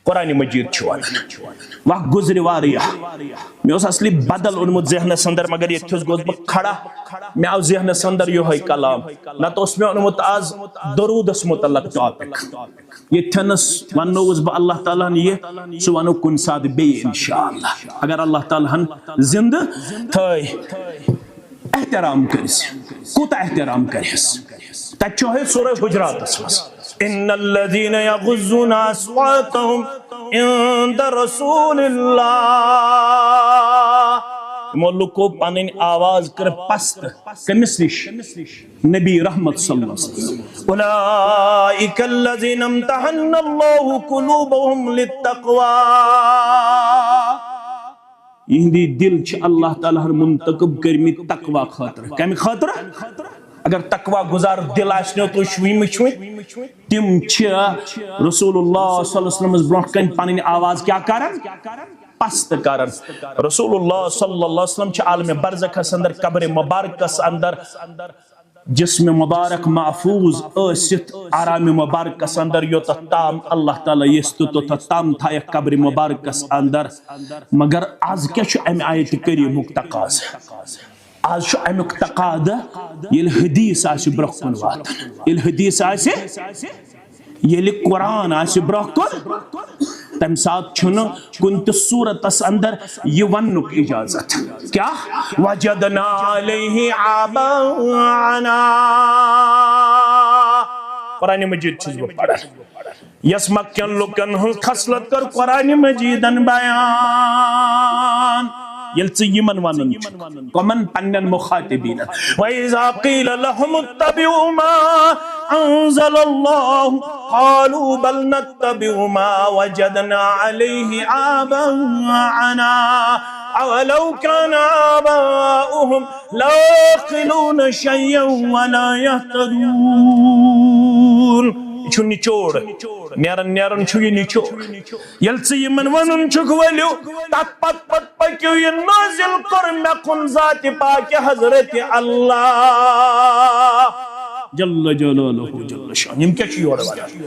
قرآن مجید چھُ ونان، وق گُزرِ واریاہ۔ مےٚ اوس اصلی بدل اوٚنمُت ذہنس اندر، مگر ییٚتہِ چھُس گوٚژھ بہٕ کھڑا، مےٚ آو ذہنس اندر یِہوٚے کلام۔ نتہٕ اوس مےٚ اوٚنمُت آز درودس متعلق ٹاپک۔ ییٚتھٮ۪نس وننووُس بہٕ اللہ تعالیٰ ہن یہِ، سُہ ونو کُنہِ ساتہٕ بیٚیہِ انشاءاللہ، اگر اللہ تعالیٰ ہن زندٕ تھٲے۔ احترام کٔرۍ زِ۔ کوٗتاہ احترام کٔرِہس؟ تتہِ چھُ ہے سورہ حجراتس منٛز، "ان الذين يغضون اصواتهم عند رسول الله"۔ یِمو لُکو پنٕنۍ آواز کٔر پست۔ کٔمِس نِش؟ نبی رحمت صلی اللہ علیہ وسلم۔ "اولئک الذین امتحن اللہ قلوبہم للتقوی"۔ یِہنٛدی دِل چھِ اللہ تعالیٰ ہن منتخب کٔرمٕتۍ تقوی خٲطرٕ۔ کمہِ خٲطرٕ؟ اگر تقوی گُزار دِل آسنو تُہۍ وٕچھمٕتۍ، تِم چھِ رسول اللہ صلی اللہ علیہ وسلمس برونٛہہ کنہِ پنٕنۍ آواز کیٛاہ کران؟ پست کران۔ رسول اللہ صلی اللہ علیہ وسلم چھِ عالم برزخس اندر، قبر مبارکس اندر، جسم مبارک محفوظ ٲسِتھ، آرام مبارکس اندر، یوتتھ تام اللہ تعالیٰ یژھِ تہٕ توتتھ تام تھایکھ قبر مبارکس اندر۔ مگر از کیٛاہ چھُ امہِ آیتِ کریمُک تقاضہٕ؟ از چھُ امیُک تقاضہٕ، ییٚلہِ حدیث آسہِ برونٛہہ کُن واتان، ییٚلہِ حدیث آسہِ، ییٚلہِ قرآن آسہِ برونٛہہ کُن، تمہِ ساتہٕ چھُنہٕ کُنہِ تہِ صورتس اندر یہِ وننُک اجازت۔ کیٛاہ؟ وجدنا علیہ آباءنا۔ قرآن مجید چھُس بہٕ پران۔ یس مکہ کٮ۪ن لُکن ہٕنٛز خصلت کٔر قرآن مجیدن بیان۔ ییٚلہِ ژٕ یِمن ونان چھُکھ، کمن؟ پننٮ۪ن مخاطبینن۔ وَإِذَا قِيلَ لَهُمُ اتَّبِعُوا مَا أَنزَلَ اللَّهُ قَالُوا بَلْ نَتَّبِعُ مَا وَجَدْنَا عَلَيْهِ آبَاءَنَا أَوَلَوْ كَانَ آبَاؤُهُمْ لَا يَعْقِلُونَ شَيْئًا وَلَا يَهْتَدُونَ۔ یہِ چھُ نچوڑ۔ نیران نیران چھُ یہِ نچوڑ۔ ییٚلہِ ژٕ یِمن ونان چھُکھ، ؤلِو، تتھ پتہٕ پتہٕ پٔکِو، یہِ نٲزِل کوٚر مےٚ کُن ذاتِ پاکِ حضرت اللہ جل جلالہ جل شان۔ یِم کیٛاہ چھِ یورٕ ونان؟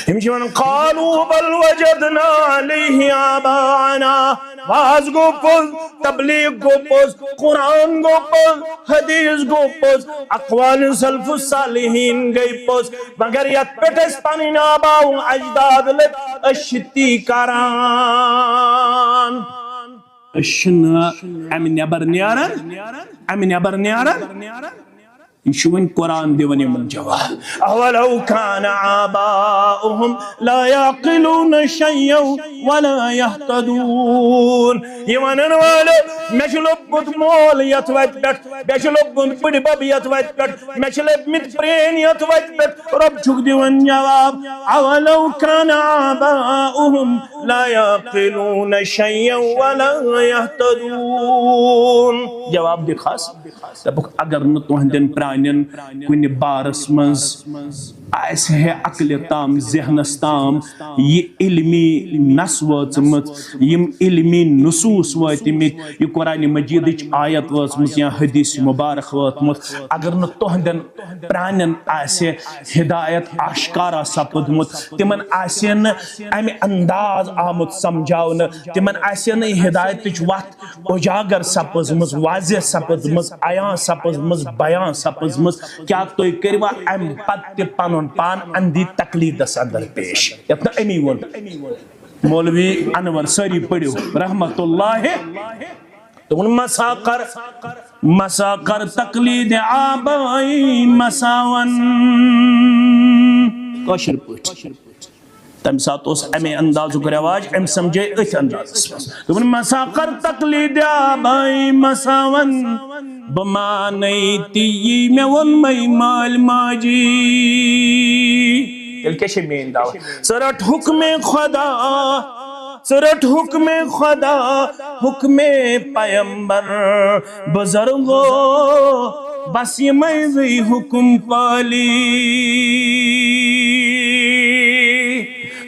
یِم چھِ ونان، قالوا بل وجدنا علیہ آباءنا۔ واز گوٚو پوٚز، تبلیغ گوٚو پوٚز، قرآن گوٚو پوٚز، حدیث گوٚو پوٚز، اقوال سلف الصالحین گٔے پوٚز، مگر یتھ پٮ۪ٹھ أسۍ پنٕنۍ آباء و اجداد لٔگۍ، أسۍ چھِ تی کران۔ أسۍ چھِنہٕ امہِ نٮ۪بر نیران، امہِ نٮ۪بر نیران۔ یہِ چھُ وۄنۍ قرآن دِوان یِمن جواب۔ اولو کان آباؤہم لا یعقلون شیئا ولا یہتدون۔ یہِ ونن وٲلۍ، مےٚ چھُ لوٚبمُت مول یتھ وتہِ پٮ۪ٹھ، مےٚ چھُ لوٚبمُت بٕڈِ بب یتھ وتہِ پٮ۪ٹھ، مےٚ چھِ لٔبمٕتۍ پرٛٲنۍ یتھ وتہِ پٮ۪ٹھ۔ رۄب چھُکھ دِوان جواب، اولو کان آباؤہم لا یعقلون شیئا ولا یہتدون۔ جواب دِکھ حظ۔ دپُکھ، اگر نہٕ تُہنٛدٮ۪ن پرٛانٮ۪ن کُنہِ بارس منٛز آسہِ ہے عقلہِ تام، ذہنس تام یہِ علمی نس وٲژمٕژ، یِم علمی نصوص وٲتمٕتۍ، یہِ قرآن مجیدٕچ آیت وٲژمٕژ یا حدیث مبارک وٲژمٕژ، اگر نہٕ تُہنٛدٮ۪ن پرٛانٮ۪ن آسہِ ہدایت آشکارا سپٕدمُت، تِمن آسہِ نہٕ امہِ انداز آمُت سمجھاونہٕ، تِمن آسہِ نہٕ یہِ ہدایتٕچ وتھ اجاگر سپٕزمٕژ، واضح سپٕزمٕژ، عیاں سپٕزمٕژ، بیان سپٕزمٕژ۔ کیٛاہ تُہۍ کٔرِوا امہِ پتہٕ تہِ پنُن پان اندھی تقلیدس اندر پیش؟ یتھ نہٕ امی ووٚن۔ مولوی انور، سٲری پٔرِو، رحمت اللہ۔ دوٚپُن، مسا کر، مسا کر تقلید آبائی مساون۔ کٲشِر پٲٹھۍ۔ تَمہِ ساتہٕ اوس اَمے اندازُک رٮ۪واج، أمۍ سَمجھے أتھۍ اندازَس منٛز۔ دوٚپُن، مسا کر تقلید آبائی مساون، بہٕ مانَے تی یی مےٚ ووٚنمَے مٲلۍ ماجی۔ تیٚلہِ کیٛاہ چھے میٛٲنۍ دعوت؟ ژٕ رَٹ حُکمِ خدا، ژٕ رَٹ حُکمِ خدا، حُکمِ پیمبر، بزرگو، بس یِمَے زٕے حُکم پٲلی۔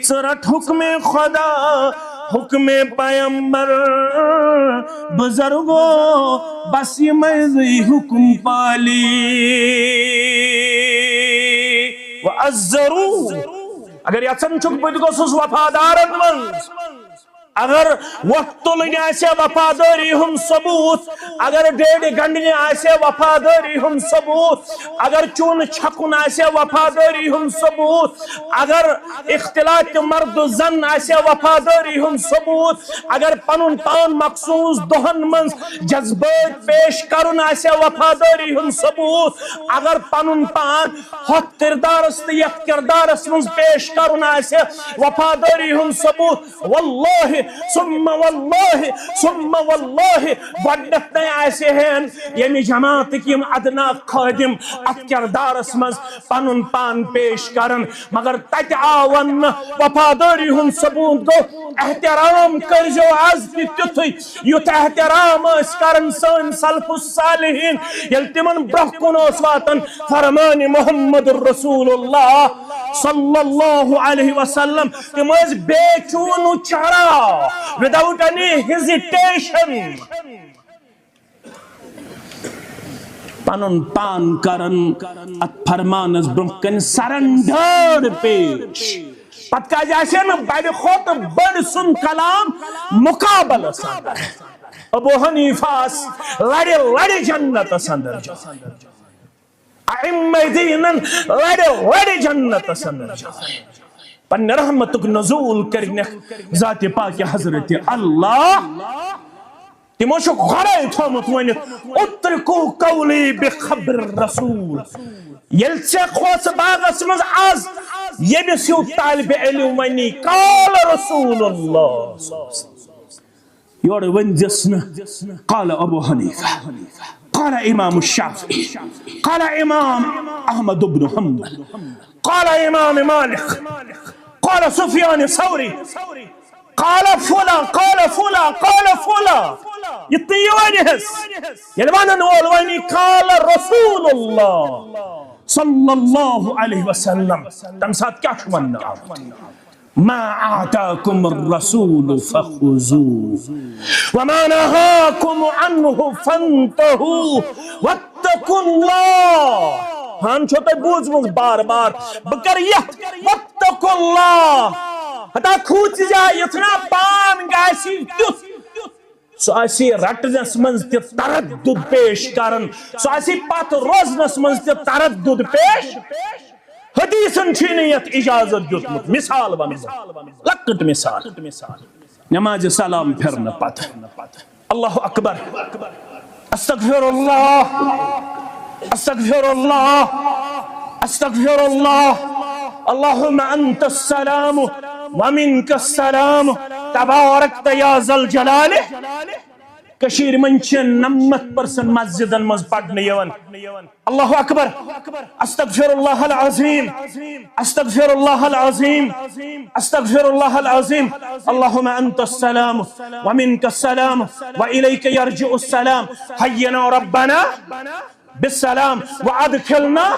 ژٕ رَٹ حُکمِ خدا، حُکمِ پیمبر، بزرگو، بس یِمَے زٕے حُکم پٲلی۔ وَأَزَّرُوا۔ اگر یژھان چھُکھ بہٕ تہِ گوٚژھُس وفادارن منٛز، اگر وۄٹھ تُلٕنۍ آسہِ وفادٲری ہُنٛد ثبوت، اگر ڈیڈِ گنڈنہِ آسہِ وفادٲری ہُنٛد ثبوت، اگر چوٗنہٕ چھکُن آسہِ وفادٲری ہُنٛد ثبوت، اگر اختلاط مرد و زن آسہِ وفادٲری ہُنٛد ثبوت، اگر پنُن پان مخصوص دۄہن منٛز جذبٲتۍ پیش کرُن آسہِ وفادٲری ہُنٛد ثبوت، اگر پنُن پان ہۄتھ کردارس تہٕ یتھ کردارس منٛز پیش کرُن آسہِ وفادٲری ہُنٛد ثبوت، واللہ ثم واللہ ثم واللہ، گۄڈنیتھ نَے آسہِ ہن ییٚمہِ جماعتٕکۍ یِم ادنا خٲدِم اتھ کردارس منٛز پنُن پان پیش کرن، مگر تتہِ آو وننہٕ وفادٲری ہُنٛد ثبوت گوٚو، احترام کٔرزیو از تہِ تیُتھُے یُتھ احترام ٲسۍ کران سٲنۍ سلف الصالحین۔ ییٚلہِ تِمن برونٛہہ کُن اوس واتان فرمان محمد رسول اللہ صلی اللہ علیہ وسلم۔ تِم ٲسۍ بے چون و چرا، without any hesitation، پنُن پان کران اتھ فرمانس برونٛہہ کنہِ surrender پیش۔ پتہٕ کیازِ آسہِ نہٕ بڑِ کھۄتہٕ بٔڑ سُنٛد کلام مقابلس اندر؟ ابو حنیفہ لڑِ لڑِ جنتس اندر جاے۔ ائمہ دینن لڑِ لڑِ جنتس اندر جاے۔ پننہِ رحمتُک نزول کرنکھ ذات پاک حضرت اللہ۔ تِمو چھُ گۄڈے تھومُت ؤنِتھ، "اترکوا قولی بخبر الرسول"۔ ییٚلہِ ژےٚ کھوژ باغس منٛز از ییٚمِس ہیوٗ طالب علم ونی، "قال رسول اللہ"، یورٕ ؤنۍ زِس نہٕ، "قال ابو حنیفہ، قال امام الشافعی، قال امام احمد بن حنبل، قال امام مالک، قال سفیان ثوری"۔ قال فلاں، قال فلاں، قال فلاں۔ یہِ تہِ یہِ ونہِ حظ۔ ییٚلہِ ونن وول ونہِ، "قال رسول اللہ صلی اللہ علیہ وسلم"، تمہِ ساتہٕ کیٛاہ چھُ وننہٕ آمُت؟ "ما آتاکم الرسول فخذوہ وما نہاکم عنہ فانتہوا واتقوا اللہ"۔ ہن چھو تۄہہِ بوٗزمُت بار بار، بہٕ کرٕ یتھ، "واتقوا اللہ"۔ ہتا کھوٗژِ جا یُتھ نا پان گژھِ تیُتھ۔ سُہ آسہِ رٹنس منٛز تہِ تردد پیش کران، سُہ آسہِ پتھ روزنس منٛز تہِ تردد پیش۔ حدیثن چھُے نہٕ یتھ اجازت دیُتمُت۔ مثال ونہٕ بہٕ، لۄکٕٹ مثال۔ نمازِ سلام پھرنہٕ پتہٕ، اللہ اکبر، استغفر اللہ، استغفر اللہ، استغفر اللہ، اللہم انت السلام ومنک السلام، تبارکت یا ذا الجلال۔ کشیر منٛز چھِ نمتھ percent مسجدن منٛز پرنہٕ یِوان۔ اللہ اکبر، استغفر اللہ العظیم، استغفر اللہ العظیم، استغفر اللہ العظیم، اللہم انت السلام ومنک السلام والیک یرجع السلام، حینا ربنا بالسلام وادخلنا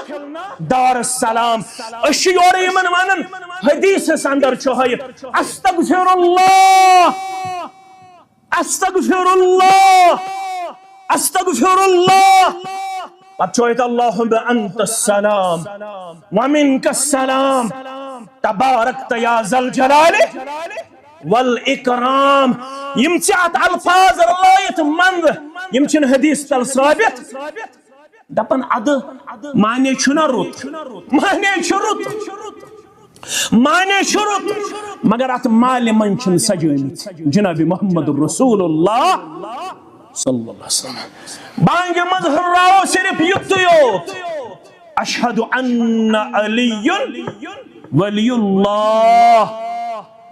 دار السلام۔ أسۍ چھِ یورٕ یِمن ونان، حدیثس اندر چھُ ہٲیِتھ، استغفر اللہ، استغفر اللہ، استغفر اللہ۔ پتہٕ چھُ آیت، اللہم انت السلام ومنک السلام، تبارکت یا ذا الجلال والاکرام۔ یِم چھِ اتھ الفاظ رلٲیِتھ منٛد، یِم چھِنہٕ حدیث تل ثٲبت۔ دپان ادٕ معنی چھُنہ رُت، معنی چھُ رُت، معنی چھُ رُت، مگر اتھ مالہِ منٛز چھِنہٕ سجٲمٕتۍ جناب محمد رسول اللہ صلی اللہ علیہ وسلم۔ بانگہِ منٛز ہُرراوو صرف یُتُے یوت، اشہد ان علی ولی اللہ۔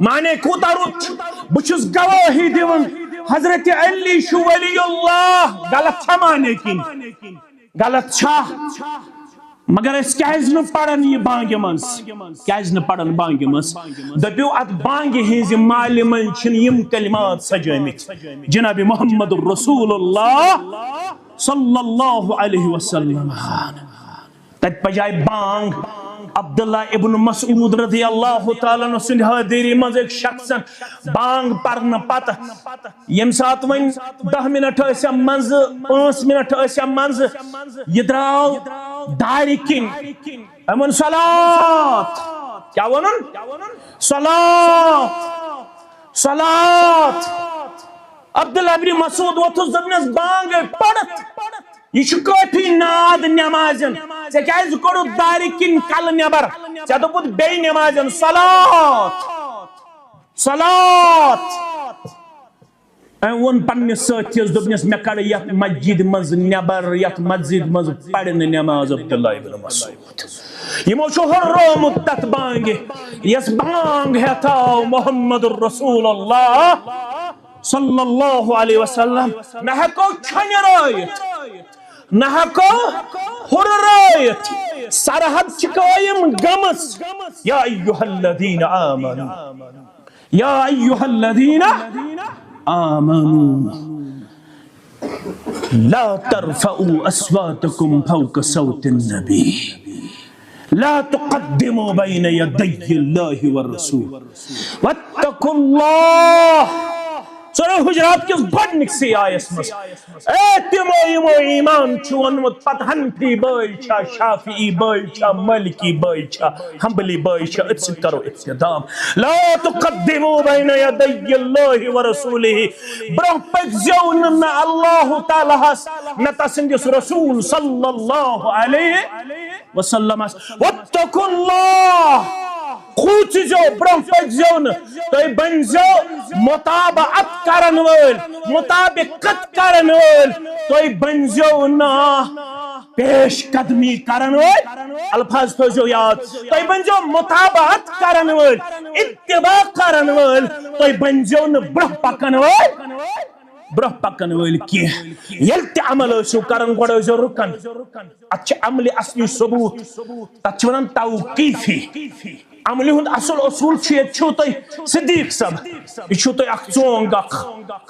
معنی کوٗتاہ رُت چھُ، بہٕ چھُس گوٲہی دِوان حضرت علی چھُ ولی اللہ۔ غلط چھا معنی کِنہٕ؟ غلط چھا؟ مگر أسۍ کیازِ نہٕ پران یہِ بانگہِ منٛز؟ کیازِ نہٕ پران بانگہِ منٛز؟ دٔپِو، اتھ بانگہِ ہٕنٛزِ مالہِ منٛز چھِنہٕ یِم کلمات سجٲمٕتۍ جناب محمد رسول اللہ صلی اللہ علیہ وسلم۔ تتہِ پجایہِ بانگ۔ عبداللہ ابن مسعود رضی اللہ تعالیٰ عنہ سٕنٛدِ حٲضری منٛز أکۍ شخصن بانگ پرنہٕ پتہٕ، ییٚمہِ ساتہٕ وۄنۍ دَہ منٹ ٲسۍ اَمہِ منٛزٕ، پانٛژھ منٹ ٲسۍ اَمہِ منٛزٕ، یہِ درٛاو دارِ کِنۍ۔ أمۍ ووٚن، "صلات۔" کیٛاہ ووٚنُن؟ "صلات، صلات۔" عبداللہ ابن مسعود ووٚتھُس، دوٚپنَس، "بانگ گٔے پٔرِتھ۔ یہِ چھُ کٲفی ناد نٮ۪مازٮ۪ن۔ ژےٚ کیٛازِ کوٚڑُتھ دارِ کِنۍ کلہٕ نٮ۪بر؟ ژےٚ دوٚپُتھ بیٚیہِ نٮ۪مازٮ۪ن، صلات، صلات۔" أمۍ ووٚن پننِس سٲتھِیَس، دوٚپنَس، "مےٚ کڑٕ یَتھ مسجد منٛز نٮ۪بر، یَتھ مسجد منٛز پرِ نہٕ نٮ۪ماز عبداللہ ابن مسعود۔" یِمو چھُ ہُررومُت تَتھ بانگہِ، یۄس بانگ ہٮ۪تھ آو محمد رسول اللہ صلی اللہ علیہ وسلم۔ نہ ہٮ۪کو چھۄنہِ رٲیِتھ، نہ ہٮ۪کو ہُرٕ رٲیِتھ، سرحد چھِ قٲیِم گٔمٕژ۔ یا ایھا الذین آمنوا، یا ایھا الذین آمنوا لا ترفعوا اصواتکم فوق صوت النبی۔ لا تقدموا بين يدي الله والرسول واتقوا الله۔ سورہ حجرات کِس گۄڈٕنِکسٕے آیس منٛز، اے تِمو یِمو ایمان چھُ اوٚنمُت، پتہٕ حنفی بٲے چھا، شافعی بٲے چھا، مالکی بٲے چھا، حنبلی بٲے چھا، أتھۍ سۭتۍ کرو اختتام۔ لا تقدموا بين يدي الله ورسوله۔ برونٛہہ پٔکۍ زیو نہٕ نہ اللہ تعالیٰ ہس نہ تسٕنٛدِس رسول صلی اللہ علیہ وسلمس۔ واتقوا اللہ، کھوٗژزیو، برونٛہہ پٔکزیو نہٕ، تُہۍ بٔنزیو مطابعت کرن وٲلۍ، مطابقت کرن وٲلۍ، تُہۍ بٔنزیو نہٕ پیش قدمی کرن وٲلۍ۔ الفاظ تھٲوزیو یاد، تُہۍ بٔنزیو مطابعت کرن وٲلۍ، اتباع کرن وٲلۍ، تُہۍ بٔنزیو نہٕ برونٛہہ پکن وٲلۍ۔ برونٛہہ پکن وٲلۍ کینٛہہ۔ ییٚلہِ تہِ عمل ٲسِو کران، گۄڈٕ ٲسۍزیو رُکان۔ اتھ چھِ عملہِ اصلی ثبوت، تتھ چھِ ونان توقیفی۔ عملہِ ہُنٛد اصل اصوٗل چھُ، ییٚتہِ چھُو تۄہہِ صدیق صٲب، یہِ چھُو تۄہہِ اکھ ژونٛگ اکھ،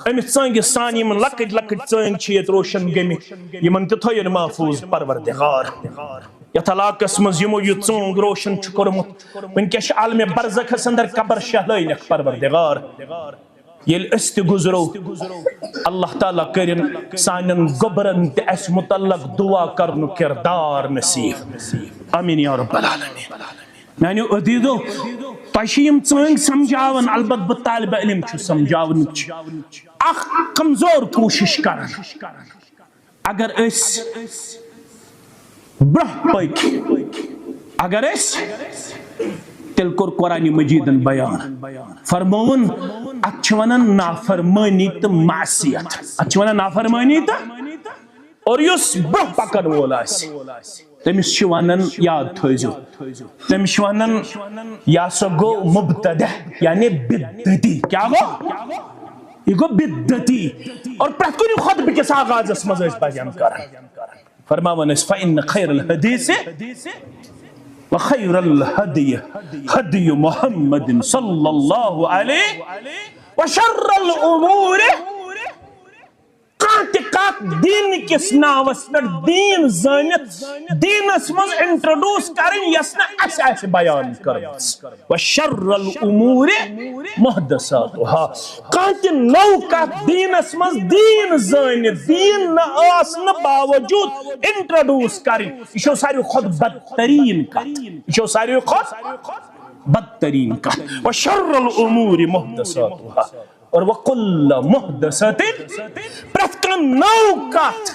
أمِس ژٲنٛگِس سان یِم لۄکٕٹۍ لۄکٕٹۍ ژٲنٛگۍ چھِ ییٚتہِ روشن گٔمٕتۍ، یِمن تہِ تھٲیِن محفوٗظ پروردگار۔ یتھ علاقس منٛز یِمو یہِ ژونٛگ روشن چھُ کوٚرمُت، وٕنکیٚس چھِ عالمِ برزخس اندر قبر شہلٲینکھ پروردگار۔ ییٚلہِ أسۍ تہِ گُزرو، اللہ تعالیٰ کٔرِن سانٮ۪ن گوٚبرن تہِ اَسہِ متعلق دعا کرنُک کردار نصیب۔ آمین یا رب العالمین۔ میانیو عزیزو، تۄہہِ چھِ یِم ژٲنٛگۍ سمجھاوان، البتہٕ بہٕ طالب علم چھُس، سمجھاونٕچ اکھ کمزور کوٗشش کران۔ اگر أسۍ برونٛہہ پٔکۍ، اگر أسۍ، تیٚلہِ کوٚر قرآن مجیدن بیان، فرمووُن، اتھ چھِ ونان نافرمٲنی تہٕ معصیت، اتھ چھِ ونان نافرمٲنی تہٕ، اور یُس برونٛہہ پکن وول آسہِ، تٔمِس چھِ ونان، یاد تھٲیزیو، تٔمِس چھِ ونان، یہِ ہسا گوٚو مبتدع، یعنی بدعتی۔ کیٛاہ گوٚو؟ یہِ گوٚو بدعتی۔ اور پرٛٮ۪تھ کُنہِ خطبہٕ کِس آغازس منٛز ٲسۍ بیان کران۔ فرماوان ٲسۍ، فإن خير الحديث وخير الهدي هدي محمد صلى الله عليه وشر الأمور۔ کانٛہہ تہِ کتھ دیٖن کِس ناوس پٮ۪ٹھ دیٖن زٲنِتھ دیٖنس منٛز انٹروڈیوس کرٕنۍ، یۄس نہٕ اسہِ آسہِ بیان کٔرمٕژ۔ وشر الامور محدثاتها۔ کانٛہہ تہِ نٔو کتھ دیٖنس منٛز دیٖن زٲنِتھ، دیٖن نہٕ آسنہٕ باوجوٗد انٹروڈیوس کرٕنۍ، یہِ چھو ساروی کھۄتہٕ بدتریٖن کتھ۔ یہِ چھو ساروی کھۄتہٕ بدتریٖن کتھ۔ وشر الامور محدثاتها۔ اور وکل محدثۃ، پرٛٮ۪تھ کانٛہہ نٔو کتھ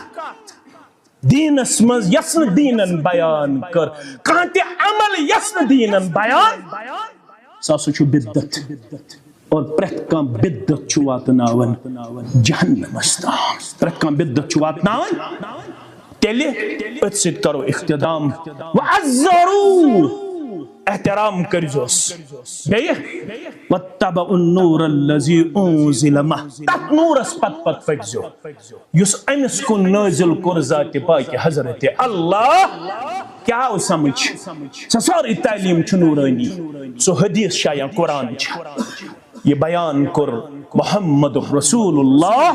دیٖنس منٛز یۄس نہٕ دیٖنن بیان کٔر، کانٛہہ تہِ عمل یۄس نہٕ دیٖنن بیان، سُہ ہسا چھُ بدعت۔ اور پرٛٮ۪تھ کانٛہہ بدعت چھُ واتناوان جہنمس تام۔ پرٛٮ۪تھ کانٛہہ بدعت چھُ واتناوان۔ تیٚلہِ أتھۍ سۭتۍ کرو اختتام۔ وعزروا، احترام کٔرۍزیوس۔ بیٚیہِ، واتبعوا النور الذي انزل معه، تتھ نورس پتہٕ پتہٕ پٔکۍزیو۔ یُس أمِس کُن نٲزِل کوٚر ذاتِ پاکہِ حضرتِ اللہ۔ کیٛاہ آو سمجھ؟ سۄ سٲرٕے تعلیٖم چھِ نوٗرٲنی۔ سُہ حدیث چھا یا قرآن چھا؟ یہِ بیان کوٚر محمد رسول اللہ۔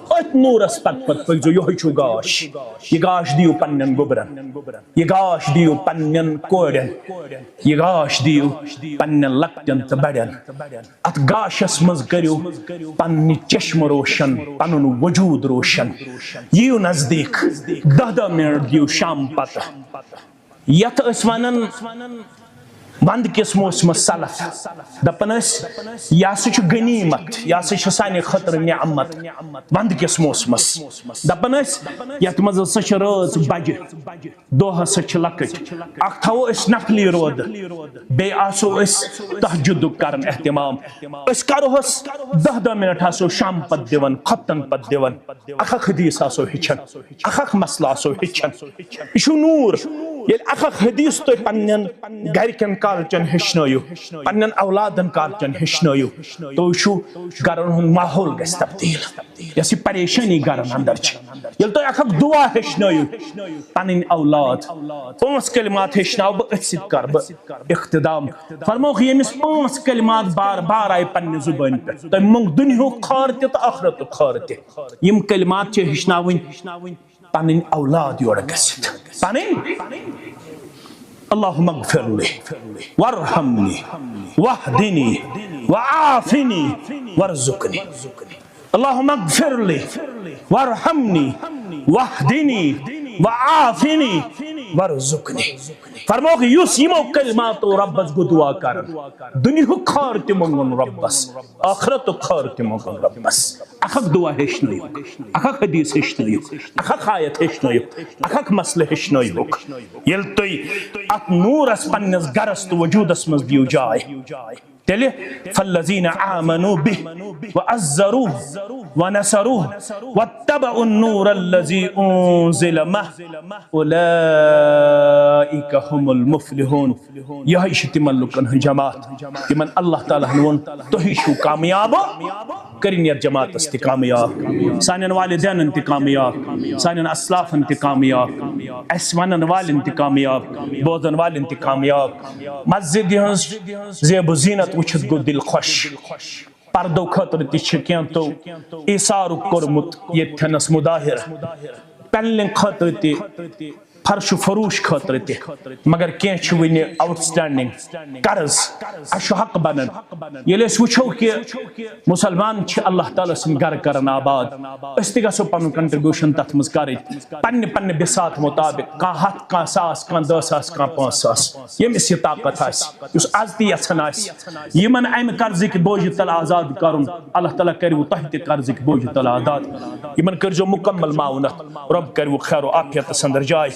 أتھۍ نوٗرس پتہٕ پتہٕ پٔکۍزیو، یِہوٚے چھُو گاش۔ یہِ گاش دِیِو پننٮ۪ن گوٚبرن، یہِ گاش دِیِو پننٮ۪ن کورٮ۪ن، یہِ گاش دِیِو پننٮ۪ن لۄکٹٮ۪ن تہٕ بڑٮ۪ن۔ اتھ گاشس منٛز کٔرِو پننہِ چشمہٕ روشن، پنُن وجود روشن۔ یِیِو نزدیٖک، دَہ دَہ منٹ دِیِو شام پتہٕ۔ یتھ أسۍ ونان ونٛدٕ کِس موسمس سلف، دپان ٲسۍ، یہِ ہسا چھُ غنیمت، یہِ ہسا چھُ سانہِ خٲطرٕ نعمت۔ ونٛدٕ کِس موسمس دپان ٲسۍ، یتھ منٛز ہسا چھِ رٲژ بجہِ۔ دۄہ ہسا چھِ لۄکٕٹۍ، اکھ تھاوو أسۍ نفلی روزٕ، بیٚیہِ آسو أسۍ تہجدُک کران اہتمام۔ أسۍ کرو حس دَہ دَہ منٹ آسو شام پتہٕ دِوان، خۄفتن پتہٕ دِوان، اکھ اکھ حدیث آسو ہیٚچھان، اکھ اکھ مسلہٕ آسو ہیٚچھان۔ یہِ چھُ نوٗر۔ ییٚلہِ اکھ اکھ حدیث تُہۍ پننٮ۪ن گرِکٮ۪ن کالچن ہیٚچھنٲیِو، پننٮ۪ن اولادن کالچن ہیٚچھنٲیِو، تُہۍ چھُو گرن ہُنٛد ماحول گژھِ تبدیٖل۔ یۄس یہِ پریشٲنی گرن اندر چھِ، ییٚلہِ تُہۍ اکھ اکھ دُعا ہیٚچھنٲیِو پنٕنۍ اولاد، پانٛژھ کلمات ہیٚچھناو بہٕ، أتھۍ سۭتۍ کرٕ بہٕ اختتام۔ فرمووُکھ، ییٚمِس پانٛژھ کلمات بار بار آیہِ پننہِ زُبٲنۍ پٮ۪ٹھ، تٔمۍ موٚنگ دُنیاہُک خار تہِ تہٕ ٲخرتُک خار تہِ۔ یِم کلمات چھِ ہیٚچھناوٕنۍ پنٕنۍ اولاد یورٕ گٔژھِتھ۔ پنٕنۍ اللهم اغفر لي وارحمني واهدني وعافني وارزقني. اللهم اغفر لي وارحمني واهدني وعافني وارزقني. فرمووُکھ، یُس یِمو کلماتو رۄبس گوٚو دُعا کران، دُنیاہُک خٲر تہِ مۄنٛگُن رۄبس، ٲخرتُک خٲر تہِ مۄنٛگُن رۄبس۔ اکھ اکھ دُعا ہیٚچھنٲیِو، اکھ اکھ حدیث ہیٚچھنٲیِو، اکھ اکھ آیت ہیٚچھنٲیِو، اکھ اکھ مسلہٕ ہیٚچھنٲیِو۔ ییٚلہِ تُہۍ اتھ نوٗرس پننِس گرس تہٕ وجوٗدس منٛز دِیِو جاے، تیٚلہِ فالذین آمنوا به وعزروه ونصروه واتبعوا النور الذي انزل معه اولئک هم المفلحون۔ یہے چھِ تِمن لُکن ہٕنٛز جماعت، یِمن اللہ تعالیٰ ہن ووٚن، تُہی چھِو کامیاب۔ کٔرِن یتھ جماعتس تہِ کامیاب، سانٮ۪ن والدینن تہِ کامیاب، سانٮ۪ن اسلافن تہِ کامیاب، اسہِ ونن والٮ۪ن تہِ کامیاب، بوزن والٮ۪ن تہِ کامیاب۔ مسجد ہٕنٛز زیب و زینت وٕچھِتھ گوٚو دل خۄش۔ پردو خٲطرٕ تہِ چھِ کینٛہہ تو ایثارُک کوٚرمُت ییٚتہِ تھنس مظاہر، پینلنگ خٲطرٕ تہِ، فرش و فروش خٲطرٕ تہِ، مگر کینٛہہ چھِ وٕنہِ آوٹ سٹینڈنگ قرض، اَسہِ چھُ حق بنان۔ ییٚلہِ أسۍ وٕچھو کہِ مسلمان چھِ اللہ تعالیٰ سٕنٛدۍ گرٕ کران آباد، أسۍ تہِ گژھو پنُن کنٹریبیوشن تتھ منٛز کرٕنۍ، پننہِ پننہِ بساط مطابق، کانٛہہ ہتھ، کانٛہہ ساس، کانٛہہ دہ ساس، کانٛہہ پانٛژھ ساس، ییٚمِس یہِ طاقت آسہِ، یُس از تہِ یژھان آسہِ یِمن امہِ قرضٕکۍ بوجہِ تل آزاد کرُن، اللہ تعالیٰ کروٕ تۄہہِ تہِ قرضٕکۍ بوجہِ تل آزاد۔ یِمن کٔرزیو مکمل معاونت، رۄب کروٕ خیر و عافیتس اندر جاے۔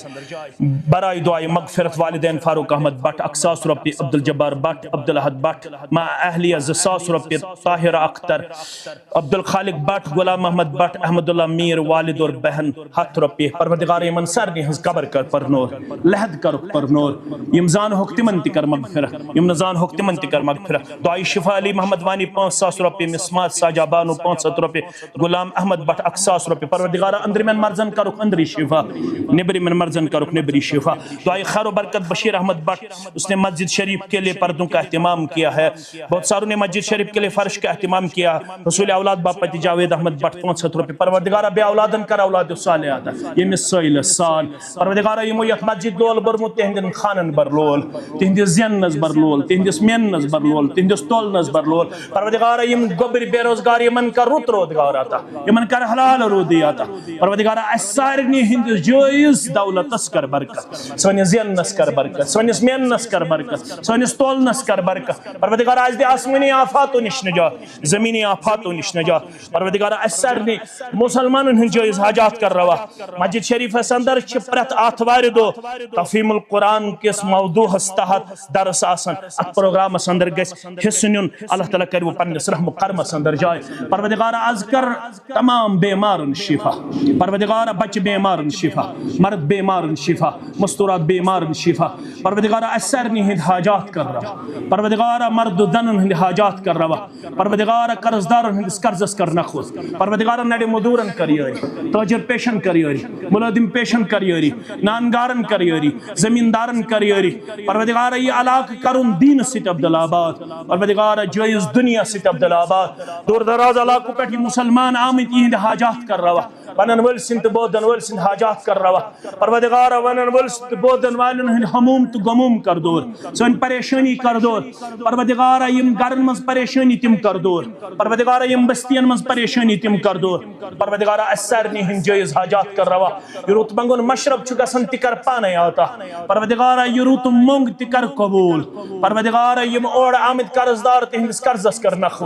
برائے دعائے مغفرت والدین فاروق احمد بٹ اکھ ساس رۄپیہِ، عبدالجبار بٹ، عبدالاحد بٹ، مع اہلیہ زٕ ساس رۄپیہِ، طاہرہ اختر، عبدالخالق بٹ، غلام محمد بٹ، احمد اللہ میر، والد اور بہن، ہتھ رۄپیہِ۔ پروردگار، یِمن سارنٕے ہٕنٛز قبر کر پرنور، لحد کرُکھ پرنور۔ یِم زانہوکھ تِمن تہِ کر مغفرت، یِم نہٕ زانہوکھ تِمن تہِ کر مغفرت۔ دعائے شفا علی محمد وانی پانٛژھ ساس رۄپیہِ، مسمات ساجا بانو پانٛژھ ہتھ رۄپیہِ، غلام احمد بٹ اکھ ساس رۄپیہِ۔ پروردگارا، أنٛدرِمٮ۪ن مرضن کرُکھ أنٛدری شفا، نیٚبرِمٮ۪ن مرضن کرُکھ نیٚبری شفا۔ دعائے خیر و برکت بشیر احمد بٹ، اس نے مسجد شریف کے لیے پردوں کا اہتمام کیا ہے، بہت ساروں نے مسجد شریف کے لیے فرش کا اہتمام کیا۔ حصول اولاد باپتہ جاوید احمد بٹ پانٛژھ ہتھ رۄپیہِ۔ پروردگارا، بے اولادن کر اولاد صالح عطا، ییٚمِس سٲیلس سان۔ پروردگارا، یِمو یتھ مسجد لول بوٚرمُت، تِہنٛدٮ۪ن خانن بر لول، تِہنٛدِس زیننس بر لول، تِہنٛدِس میننس بر لول، تِہنٛدِس تولنس بر لول۔ پروردگارا، یِم گوٚبرۍ بے روزگار، یِمن کر رُت روزگار عطا، یِمن کر حلال روزی عطا۔ پروردگارا، اسہِ سارنٕے ہٕنٛدِس جٲیز دولتس کر برکت، سٲنِس زیننس کر برکت، سٲنِس میننس کر برکت، سٲنِس تولنس کر برکت۔ پروردگارا، اسہِ دِ آسمٲنی آفاتو نِش نجات، زمینی آفاتو نِش نجات۔ پروردگارا، اسہِ سارنٕے مسلمانن ہٕنٛدۍ جٲیز حاجات کر روا۔ مسجد شریفس اندر چھِ پرٛٮ۪تھ آتھوارِ دۄہ تفہیم القرآن کِس موضوعس تحت درس آسان۔ اتھ پروگرامس اندر گژھِ حصہٕ نیُن۔ اللہ تعالیٰ کرِ وۄنۍ پننِس رحم و کرمس اندر جاے۔ پروردگارا، از کر تمام بیمارن شفا۔ پروردگارا، بچہ بیمارن شفا، مرد بیمارن شفا، مستورات بیمارن شفا۔ پروردگارا، اسہِ سارنٕے ہٕنٛدۍ حاجات کر روا۔ پروردگارا، مرد و زنن ہٕنٛدۍ حاجات کر روا۔ پروردگارا، قرض دارن ہٕنٛدِس قرضس کر نکھوژ۔ پروردگارا، نڑِ مزورن کر یٲری، تاجر پیشن کر یٲری، ملازم پیشن کر یٲری، نان گارن کر یٲری، زمیٖندارن کر یٲری۔ پروردگارا، یہِ علاقہٕ کرُن دیٖنس سۭتۍ عبدالآباد۔ پروردگارا، جٲیز دُنیا سۭتۍ عبدالآباد۔ دور دراز علاقو پٮ۪ٹھ یِم مسلمان آمٕتۍ، یِہنٛدۍ حاجات کر روا۔ ونن وٲلۍ سٕنٛدۍ تہٕ بوزن وٲلۍ سٕنٛدۍ حاجات کر روا۔ پروردگارا، ونن وٲلۍ سٕنٛدۍ تہٕ بوزن والٮ۪ن ہٕنٛدۍ ہموم تہٕ غموم کر دور، سٲنۍ پریشٲنی کر دور۔ پروردگارا، یِم گرن منٛز پریشٲنی تِم کر دور۔ پروردگارا، یِم بستین منٛز پریشٲنی تِم کر دور۔ پروردگارا، اسہِ سارنٕے ہٕنٛدۍ جٲیز حاجات کر روا۔ یہِ رُت منٛگُن مشرب چھُ گژھان، تہِ کر پانے عطا۔ پروردگارا، یہِ رُت مۄنگ تہِ کر قبول۔ پروردگارا، یِم اورٕ آمٕتۍ قرض دار، تِہنٛدِس قرضس کر نکھوژ۔